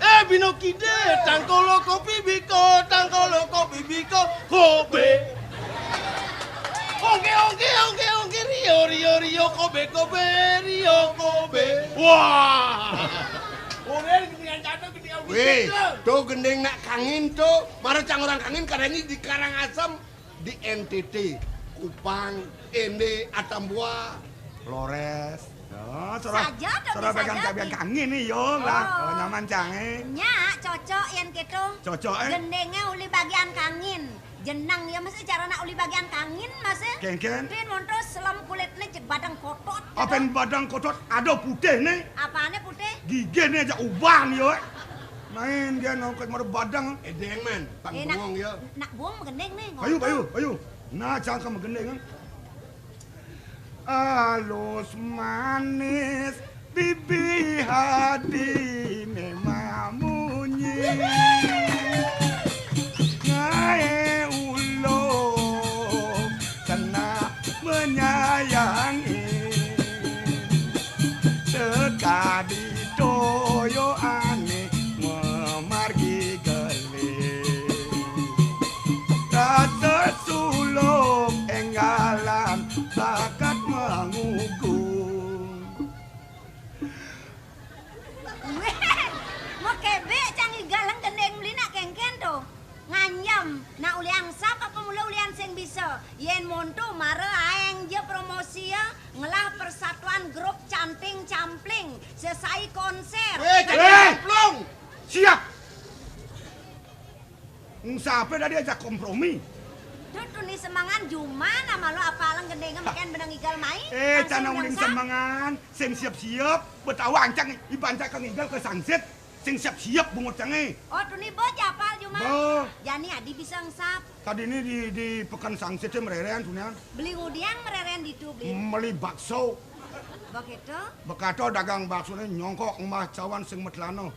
Eh, bino kide, tangkolo kopi biko, tangkolo kopi biko, kopi. Wah. Ora gendingan canduk, gendingan Wéh, musik, lho. To gending nak kangin to, mara cang orang kangin kadang di Karangasem, di N T T, Kupang, Ende, Atambua, Flores. Oh, sora, saja to, sora bisa pegang aja, cabian Ki. Kangin nih, yo lah. Oh. Oh, nyaman cang, eh. Nya, cocok yén kéto. Cocok, eh. Gendingé uli bagian kangin. Jeneng ya, Mas, cara nak uli bagian kangin, Mas. Kéngkén. Pin monto selem kulitné jeg badang kotot, apa gitu. Badang kotot, ada putih nih. Apané putih? Giginé aja uban, yo. Main dia ngongkot mara badang. Edeng, man. Pang eh, nak, bengong, ya. Nak buang megending nih, ayo, ngongkot. Ayo, ayo. Nah, cangkem megending, kan? Alus manis bibi hadiné mamunyi. Ngaé ulung kena menyayangi. Sekadi toyo ané memargi gelih. Rasa suluk enggalan bakat mangugung. Wéh, mekébék cang igal gending meli nak kéngkén to. Nganjem, nak ulian sap apa mula ulian sing bisa. Yén monto mara aéng ja promosi ya, ngelah persatuan grup canting campling, sesai konser. Wéh, canting eh, camplung. Siap. Ngsapé dadi ajak kompromi. Duh, tuni semengan juma nama lo apa alang gendinga meken benang igal mai. Eh, cana uling semengan, sing siap-siap, betawa ancang, iban cak kang igal ke sangsit, sing siap-siap bungut cangé. Oh, tuni bot apal juma. Bo. Jani adi bisa ngsap. Tadi ini di, di Pekan Sangsit sih mererean tunian. Beli ngudiang mererean ditu, beli. Meli bakso. Begitu? Bekato dagang baksoné nyongkok ngumah cawan sing metlana.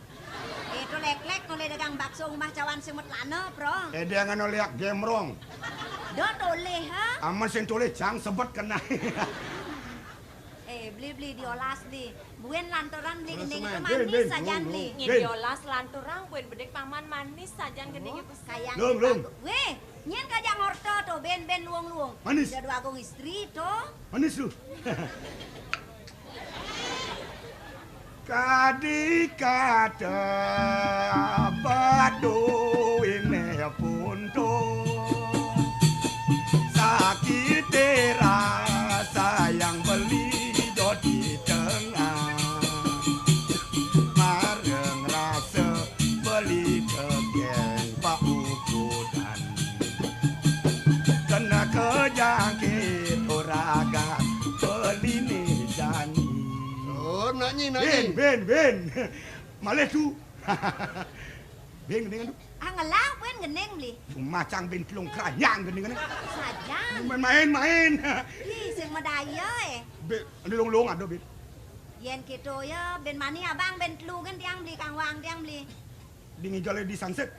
Itu lek-lek nolih dagang bakso ngumah cawan sing metlana, Bro. Édéngan nolih gemrong. Do tolih, ha? Aman sing tolih, cang sebet kena. Eh, beli, beli, diolas, beli. Buin lanturan, beli, gending itu manis sajan, beli. Ngin diolas lanturan, buin bedik paman manis sajan gending itu. Kayang lum, lum. Wéh, nyén kajak ngorta to, ben, ben luung-luung. Manis. Udah dua agung istri to. Manis lu. Kadi kata badu ini punto. Sakit rasa yang beli do di tengah. Mareng rasa beli tegeng paukudan. Kena kejangkit uragan beliné jani. Oh, nak nyi, nak nyi. Ben, ben, ben. Malih tu. Ben, gending tu. Ah, ngelah, ben gending beli. Macang ben telung keranyang gending ni. Sajan. Main-main, main. Ih, sing madaya, eh. Ben, lung-lung ada, ben. Yén kéto ya, ben mani abang, ben telu kan tiang beli, kang wang tiang beli. Di ngigal di Sunset.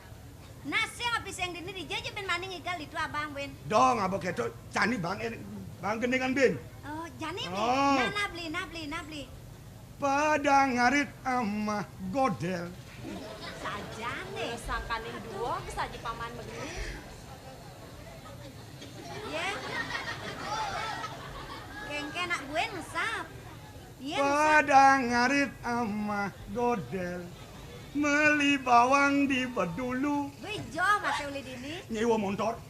Nah, sing api sing dini di jaja ben mani ngigal ditu abang, ben. Dong, abang kéto, cani bang, eh, bang gendingan, ben. Oh, jani beli. Oh. Nah, nah beli, nah beli, nah beli. Padang ngarit amah godel. Sajan deh. Sangkaning dua, kesaji paman begini. Ya. Kengke nak gue ngesap. Iya, ngesap. Padang ngarit amah godel. Meli bawang di Bedulu. Wih, joh, masih uli dini. Nyewa montor.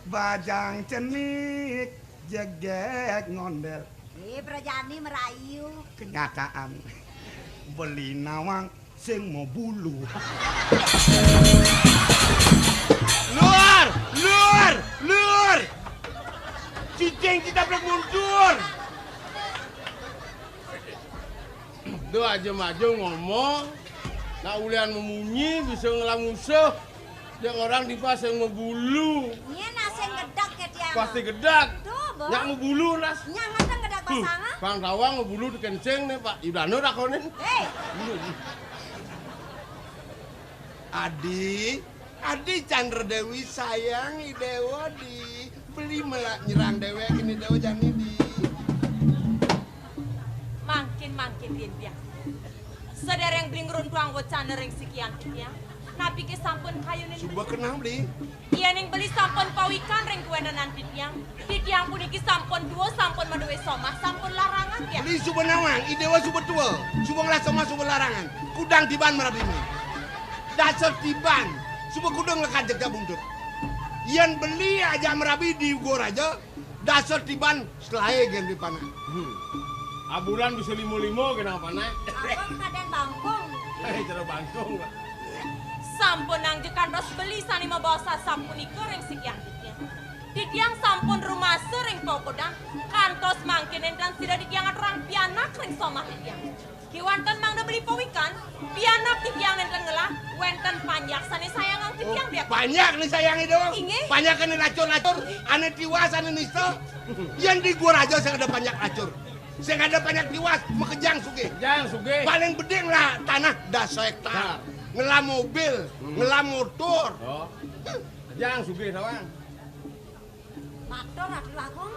Bajang cenik, jegek ngondel. Eh, berjani merayu. Kenyataan. Beli nawang sing mau bulu. Lur, lur, lur. Cicing kita belum mundur. Duh, aja maju ngomong. Nak ulian memunyi bisa ngelam musuh. Yang orang di pas yang mau bulu. Nyén asing gedak ke tiang. Pasti gedak. Tuh, Bos. Nyak mau bulu, Las. Nyang ngenteng gedak. Hmm, basanga. Bang Tawang mau bulu dikencing nih, Pak. Udah no takonin. Eh. Adi, Adi Chandra Dewi sayang i Dewa di beli melak nyerang dewek ini Dewa jani di. Mangkin, mangkin, Rin, ya. Sedereng beli ngeruntuang wacana ring sikian titiang. Napi ké sampun kayunin? Suba kenang, Beli? Yéning Beli sampun pawikan ring kawéntenan titiang. Titiang puniki sampun tua, sampun madué somah, sampun larangan, ya. Beli suba nawang, I Déwa suba tua, suba ngelah somah, suba larangan. Kudang tiban marabiné. Dasar tiban, suba kuda nglekad jegja buntut. Yén Beli ajak marabi di Gua Raja, dasar tiban selaé gén di panak. Hmm. Abulan bisa lima-lima gén panak. Abang kadén bangkung. Eh, cara bangkung, Pak. Sampunang ja kantos Beli sané mabaos sapunika ring sikian titiang. Titiang sampun rumasa ring pagodan, kantos mangkin nénten sida titiang aturang pianak ring somah titiang. Kéwanten mangda Beli pawikan, pianak titiang nénten ngelah, wénten panjak sané sayangang titiang. Oh, biak. Panjak né sayangé dong. Inggih. Panjak ané lacur-lacur, ané tiwas, ané nista. Yén di Gua Raja sing ada panjak lacur. Sing ada panjak tiwas, makejang sugih. Makejang sugih. Paling gedé ngelah tanah dasa héktar. Hektar. Ngelah mobil, hmm, ngelah motor. Oh. Makejang sugih tawang. Matur, Ratu Agung.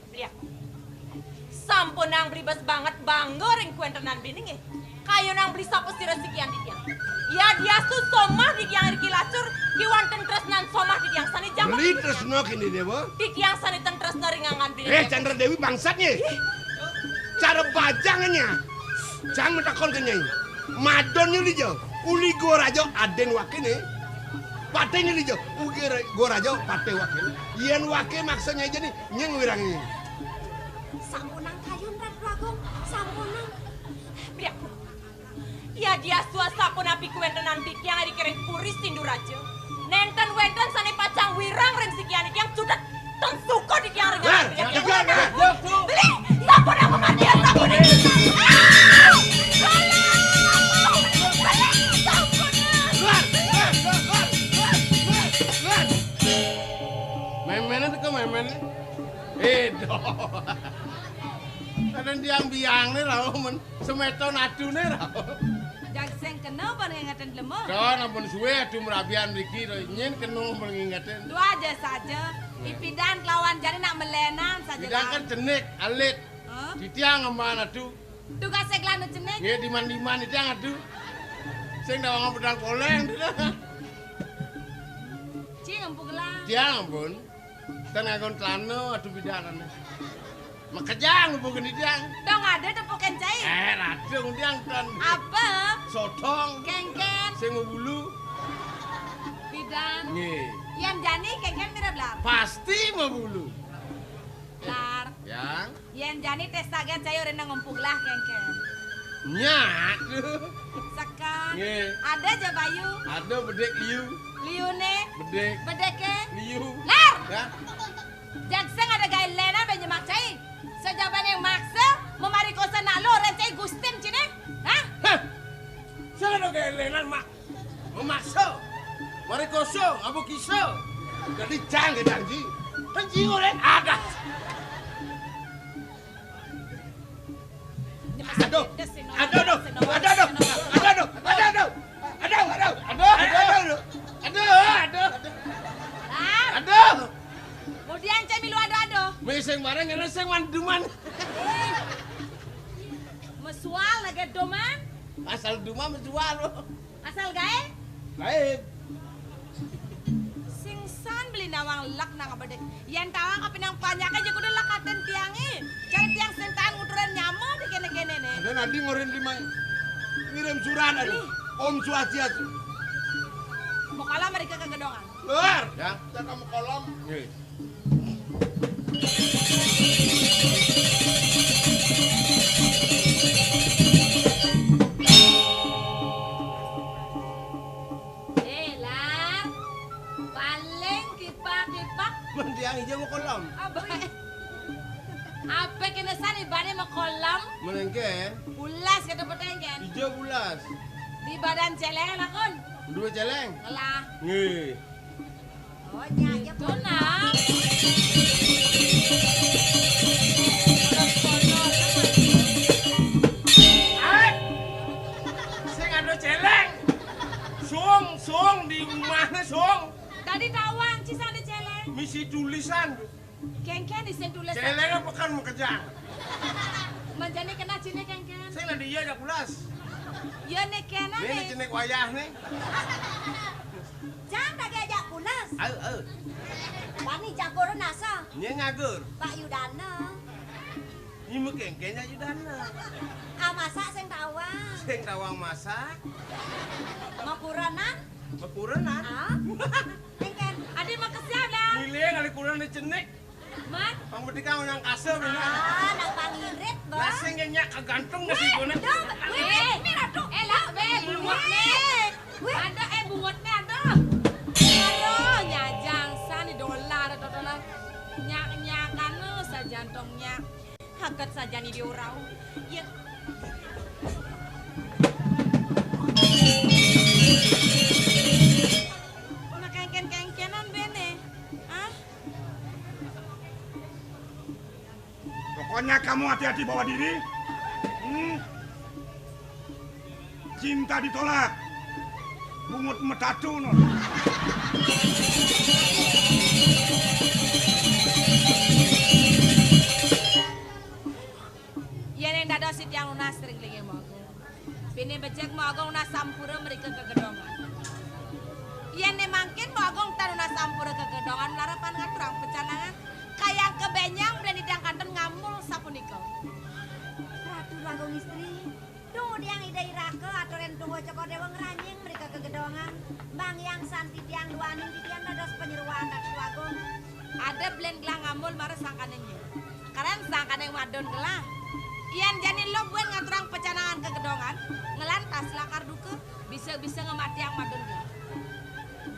Beli aku. Sampunang Beli bes banget bangga ring kawéntenan Beli nggih. Kayunang Beli sapa sira sikian titiang. Yadiastu somah titiang riki lacur, kéwanten tresnan somah titiang sané jamak. Beli tresna kéné, Déwa? Titiang sané ten tresna ring anggan Beli. Eh, Candra Déwi bangsat nggih. Ih. Cara bajangnya. Cang matakon ké Nyai. Madonnya dija. Uli Gua Raja adén wakéné. Paténya dija. Uli Gua Raja paté wakéné. Yén waké maksa Nyai jani, Nyai ngwirangi. Sampunang kayun, Ratu Agung, sampunang. Priaku. Yadiastu sapunapi kawéntenan titiang ring Puri Sinduraja. Nénten wénten sané pacang wirang ring sikian titiang, cutet ten suka titiang ring. Lar, lar, lar. Beli, sampunang pamargian, sampunang. Ah! Beli, sampunang. Lar, lar, lar, lar, lar, lar. Méméné teka méméné. Édo. Kadén tiang biangné rauh men semeton atuné rauh. Jag sing kena ban ngingetin dlema. Don ampun suwé atu mrabian mriki to, nyén kena ban ngingetin. Dua aja saja. Ipidan kelawan jani nak melénan saja. Pidan kan cenik, alit. Hah? Titiang ngemban atu. Tugas seglana cenik. Nggih, diman-diman titiang atu. Sing dawang pedang poléng. Ci ngempuk lah. Tiang ampun. Ten nganggon celana, aduh, pidan. Makejang hubungan titiang. Dong ada tepukin cai. Eh, radung tiang ten. Apa? Sodong. Kéngkén. Sing mabulu. Pidan. Nggih. Yén jani kéngkén mirib lar. Pasti mabulu. Lar. Yang. Yén jani tes taget cai orina ngempuk lah kéngkén. Nyak. Sekeng. Nggih. Ada ja bayu. Ada bedik liu. Liuné. Bedik. Bediké. Liu. Lar. Ya. Jag sing ada gaé lénan bé nyemak cai. Sajabané maksa mamarikosa nak luh ring cai gustin ciné. Hah? Hah. Sing ada gaé lénan mak. Memaksa. Marikosa, ngaba kisa. Dadi cang gedang ji. Kan ji orén ada. Aduh. Aduh, aduh. Aduh, aduh. Aduh, aduh. Aduh, aduh. Aduh, aduh. Aduh, aduh. Aduh. Kemudian cai milu aduh-aduh. Mé sing bareng ngéné sing manduman. Mesual lagi doman. Asal duma mesual. Asal gaé? Gaé. Sing san Beli nawang lek nang bedik. Yén tawang kapining panjaké ja kudu lekatin tiangé. Cara tiang sentan nguturin nyama di kéné-kéné né. Ada nadi ngorin di mai. Ngirim surat ada. Ih. Om Swastiastu. Mokala mereka kagedongan. Luar. Ya. Kita kamu kolom. Nggih. Eh, Lar. Paling kipak-kipak. Mendiang ijo makolom. Apa? Apa kéné san ibané makolom? Menengke. Bulas kata petengken. Ijo bulas. Di badan céléng lakon. Dua céléng? Ngelah. Nggih. Oh, nyai aja. Itu, Nak. Sing ada céléng. Sung, sung di rumahnya sung. Tadi tawang, ci sing ada céléng. Misi tulisan. Kéngkén isin tulis. Céléng apa kan makejang? Manjani kena ciné kéngkén. Sing ada iya jak ulas. Ya né kéné. Né, né cenik wayah né. Jang tak ajak pulas. Ayo, ayo. Bani campur nasa. Nyé ngagur. Pak Yudana. Nyé makéngkén Pak Yudana. Ah, masak sing tawang. Sing tawang masak. Makurenan. Makurenan. Ah. Kéngkén. Adi makesian dah. Milih kali kurenan cenik. Mat. Pang betika orang kasar bener. Ah, nak pangirit, Bang. Nasi ngenyak kagantung nasi guna. Duh, wih, wih, wih, aduh. Eh, lah, weh, bungut, weh. Wih. Ada, eh, bungut, weh, aduh. Aduh, nyajang san di dolar, totonan. Nyak-nyakan, eh, sajantong nyak. Haget sajan di urau. Ya. Makengken-kengkenan bene. Ah? Pokoknya kamu hati-hati bawa diri. Hmm. Cinta ditolak. Bungut metatu, no. Yén dados titiang nunas ring linggih Magung. Pinih becik Magung nunas sampura mrika ka gedongan. Yén né mangkin Magung tan nunas sampura ka gedongan, mlarat pang ngaturang pecanangan. Kayang kabenjang blen titiang kantun ngambul sapunika. Ratu Agung Istri, duh titiang Ida Iraka aturin Tuhuh Cokor Dewa ngranjing mrika ka gedongan. Bang yang san titiang duaning titiang dados panyeroan Ratu Agung. Ada blen gelah ngambul mara sangkaning nyai. Karen sangkaning madun gelah. Yén jani luh buin ngaturang pecanangan ka gedongan, nglantas lakar duka, bisa-bisa ngamatiang madun gelah.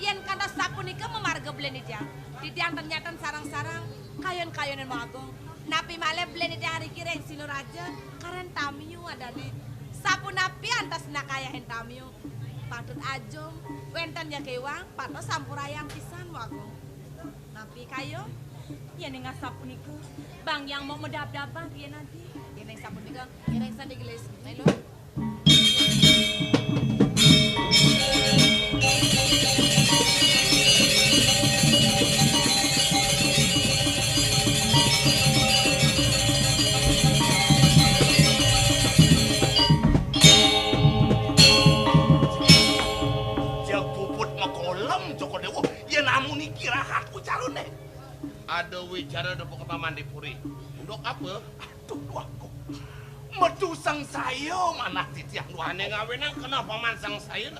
Yén kantos sapunika mamarga blen titiang, titiang ternyata sareng-sareng kayun-kayunan Magung. Napi malih blen titiang riki ring Sinoraja, karen tamiu adané. Sapunapi antas nakayahin tamiu? Patut ajum, wénten ja kéwang, patut sampurayang pisan Magung. Napi kayun? Yén ning asapunika, Bang Hyang mau medab-daban riin adi. Yén ning sapunika, yén ning sandi gelis. Melu. Jeg puput makolem, Joko Dewa. Yén amun niki rahat ucarané. Ada wicara depuk paman di puri. Unduk apa? Aduh, Dwagung. Metu sangsaya manah titiang, Dwagung. Ané ngawinang kena paman sangsaya.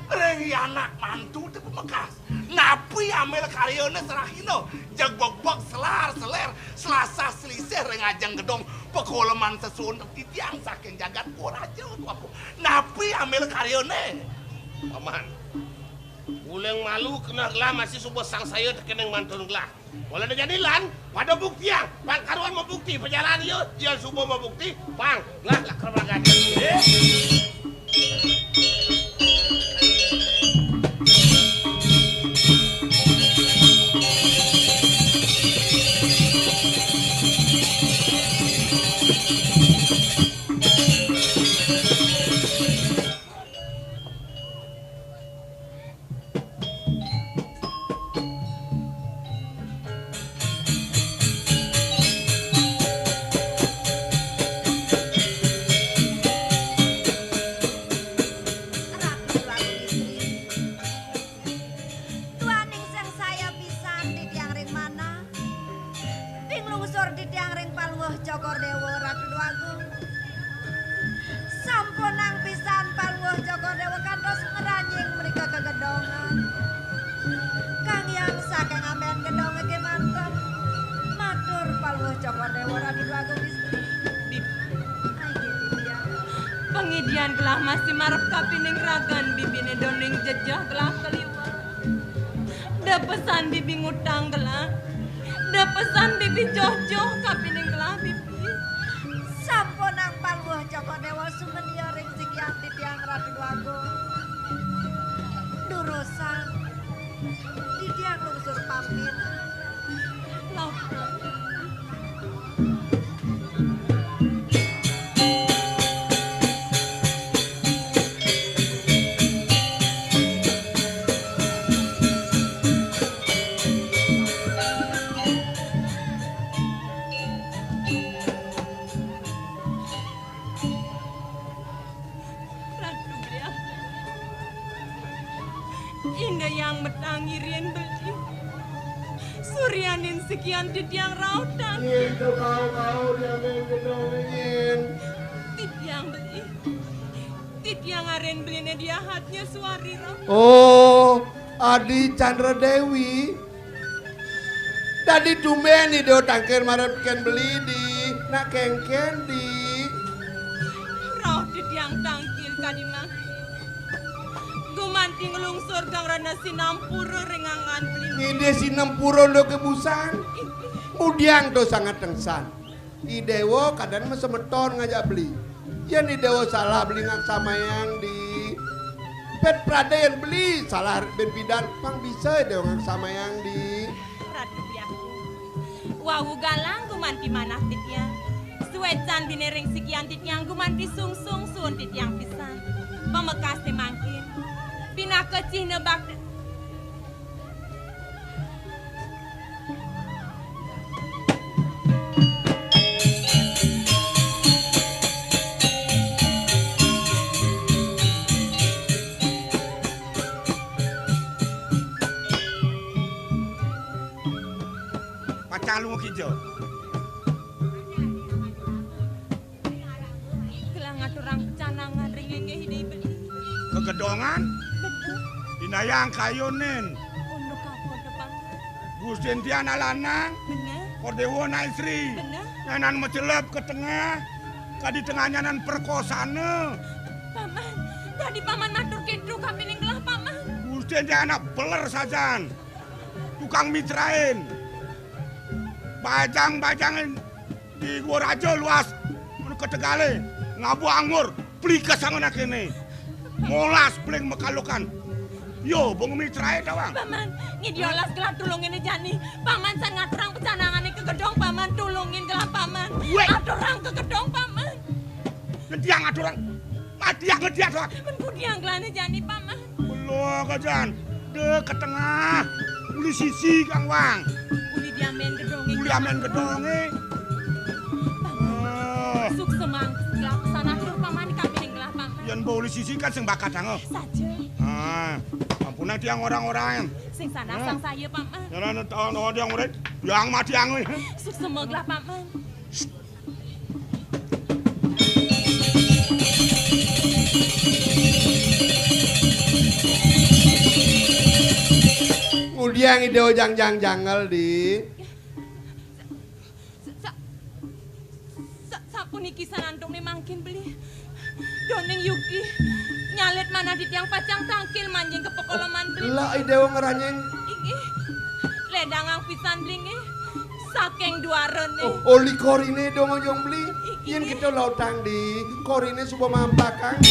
Ring anak mantu té pamekas. Napi ambil karyané serahina? Jeg begbeg selar-seler, selasah-selisih ring ajeng gedong pakoleman sesuun titiang saking jagat Kuraja, Dwagung. Napi ambil karyané? Paman. Uling malu kena gelah masih suba sangsaya tekening mantun gelah. Wala da jani lan, pada buktiang. Pang karuan mabukti, pajalan ya, ya suba mabukti, pang, lah, lah, kerem ragane. Eh. Ratu Agung Istri. Duaning sangsaya pisan titiang ring manah. Ping lungsur titiang ring paluh Cokor Dewa Ratu Dwagung. Sampunang pisan paluh Cokor Dewa kantos ngranjing mrika ka gedongan. Kang Hyang saking amben gedonge kemanten. Matur paluh Cokor Dewa Ratu Dwagung Istri. Bibi. Ayo, Bibi, ya. Pangidian gelah masih marep kapining ragan bibine doning jejeh gelah kaliwat. Da pesan bibi ngutang gelah. Da pesan bibi joh-joh kapining gelah bibi. Sampunang paluh Cokor Dewa sumenia ring sikian titiang Ratu Dwagung. Durusang, titiang lungsur pamit. Lampun. Inda yang metang irin beli. Suryanin sekian titiang rauh tangkil. Nyen to kau-kau diamen gedong nyen. Titiang beli. Titiang aren beline diahatnya suari rauh. Oh, Adi Chandra Dewi. Dadi tumben Ida tangkil marep ken beli di. Nak kengken di. Rauh titiang tangkil kadi mangkin. Gumanti nglungsur Gang Rana Sinampura ring anggan beli. Ngidih Sinampura ndo kebusan. Inggih. Mudiang to sanget tengsan. I Déwa kadén masemeton ngajak beli. Yén I Déwa salah beli ngaksamayang di. Pét pradé yén beli salah bin pidan pang bisa I Déwa ngaksamayang di. Ratu Biaku. Wau galang gumanti manah titiang. Suécan bine ring sikian titiang gumanti sungsung suun titiang pisan. Pamekasé mangkin. Pinaka cihna bakti. Pacang lunga kija. Gelah ngaturang pecanangan ring linggih Ida Beli. Kagedongan? Bener. Indayang kayunin. Unduk apa, Depang? Gustin tiang anak lanang. Bener. Kor Déwa anak istri. Bener. Nyanan macelep ka tengah. Kadi tengah nyanan perkosana. Paman, dadi Paman matur kéto kapining gelah Paman. Gustin tiang anak beler sajan. Tukang mitrain. Bajang-bajangin. Di gua raja luas, mun ka tegalé, ngabuh anggur, plikes angoné kéné. Molas bling makalukan. Yo, bung mitraé tawang. Paman, ngidih olas gelah tulungin jani. Paman san ngaturang pecanangané ka gedong, Paman tulungin gelah Paman. Wéh. Aturang ka gedong, Paman. Ngediang aturang. Matiak ngediak, Dot. Men kudiang gelahné jani, Paman. Belok ajan. Deh, ka tengah. Uli sisi, Kang Wang. Uli diamen gedongé. Uli amen gedongé. Paman. Ah. Suksma gelah pesan atur, Paman, kapining gelah, Paman. Yén ba uli sisi kan sing bakat, anggo. Saja. Ah, ampunang tiang orang-orang. Sing sanas, ah, sang saya, Paman. Jalan tahun-tahun tiang murid. Yang mati, anggo. Suksma gelah, Paman. Ngudiang Ida Ojang jang jangel, Di. Sa-, sa-, sa-, sapuniki sanantuné mangkin beli. Doning Yuki, nyalit manah titiang pacang tangkil manjing ka pekoloman beli. Lah, I Déwa ngranying. Inggih. Ledangang pisan beli nggih. Saking duarané. Oh, oli koriné dong ojong beli. Inggih. Yén kita lautang di koriné suba mampakang.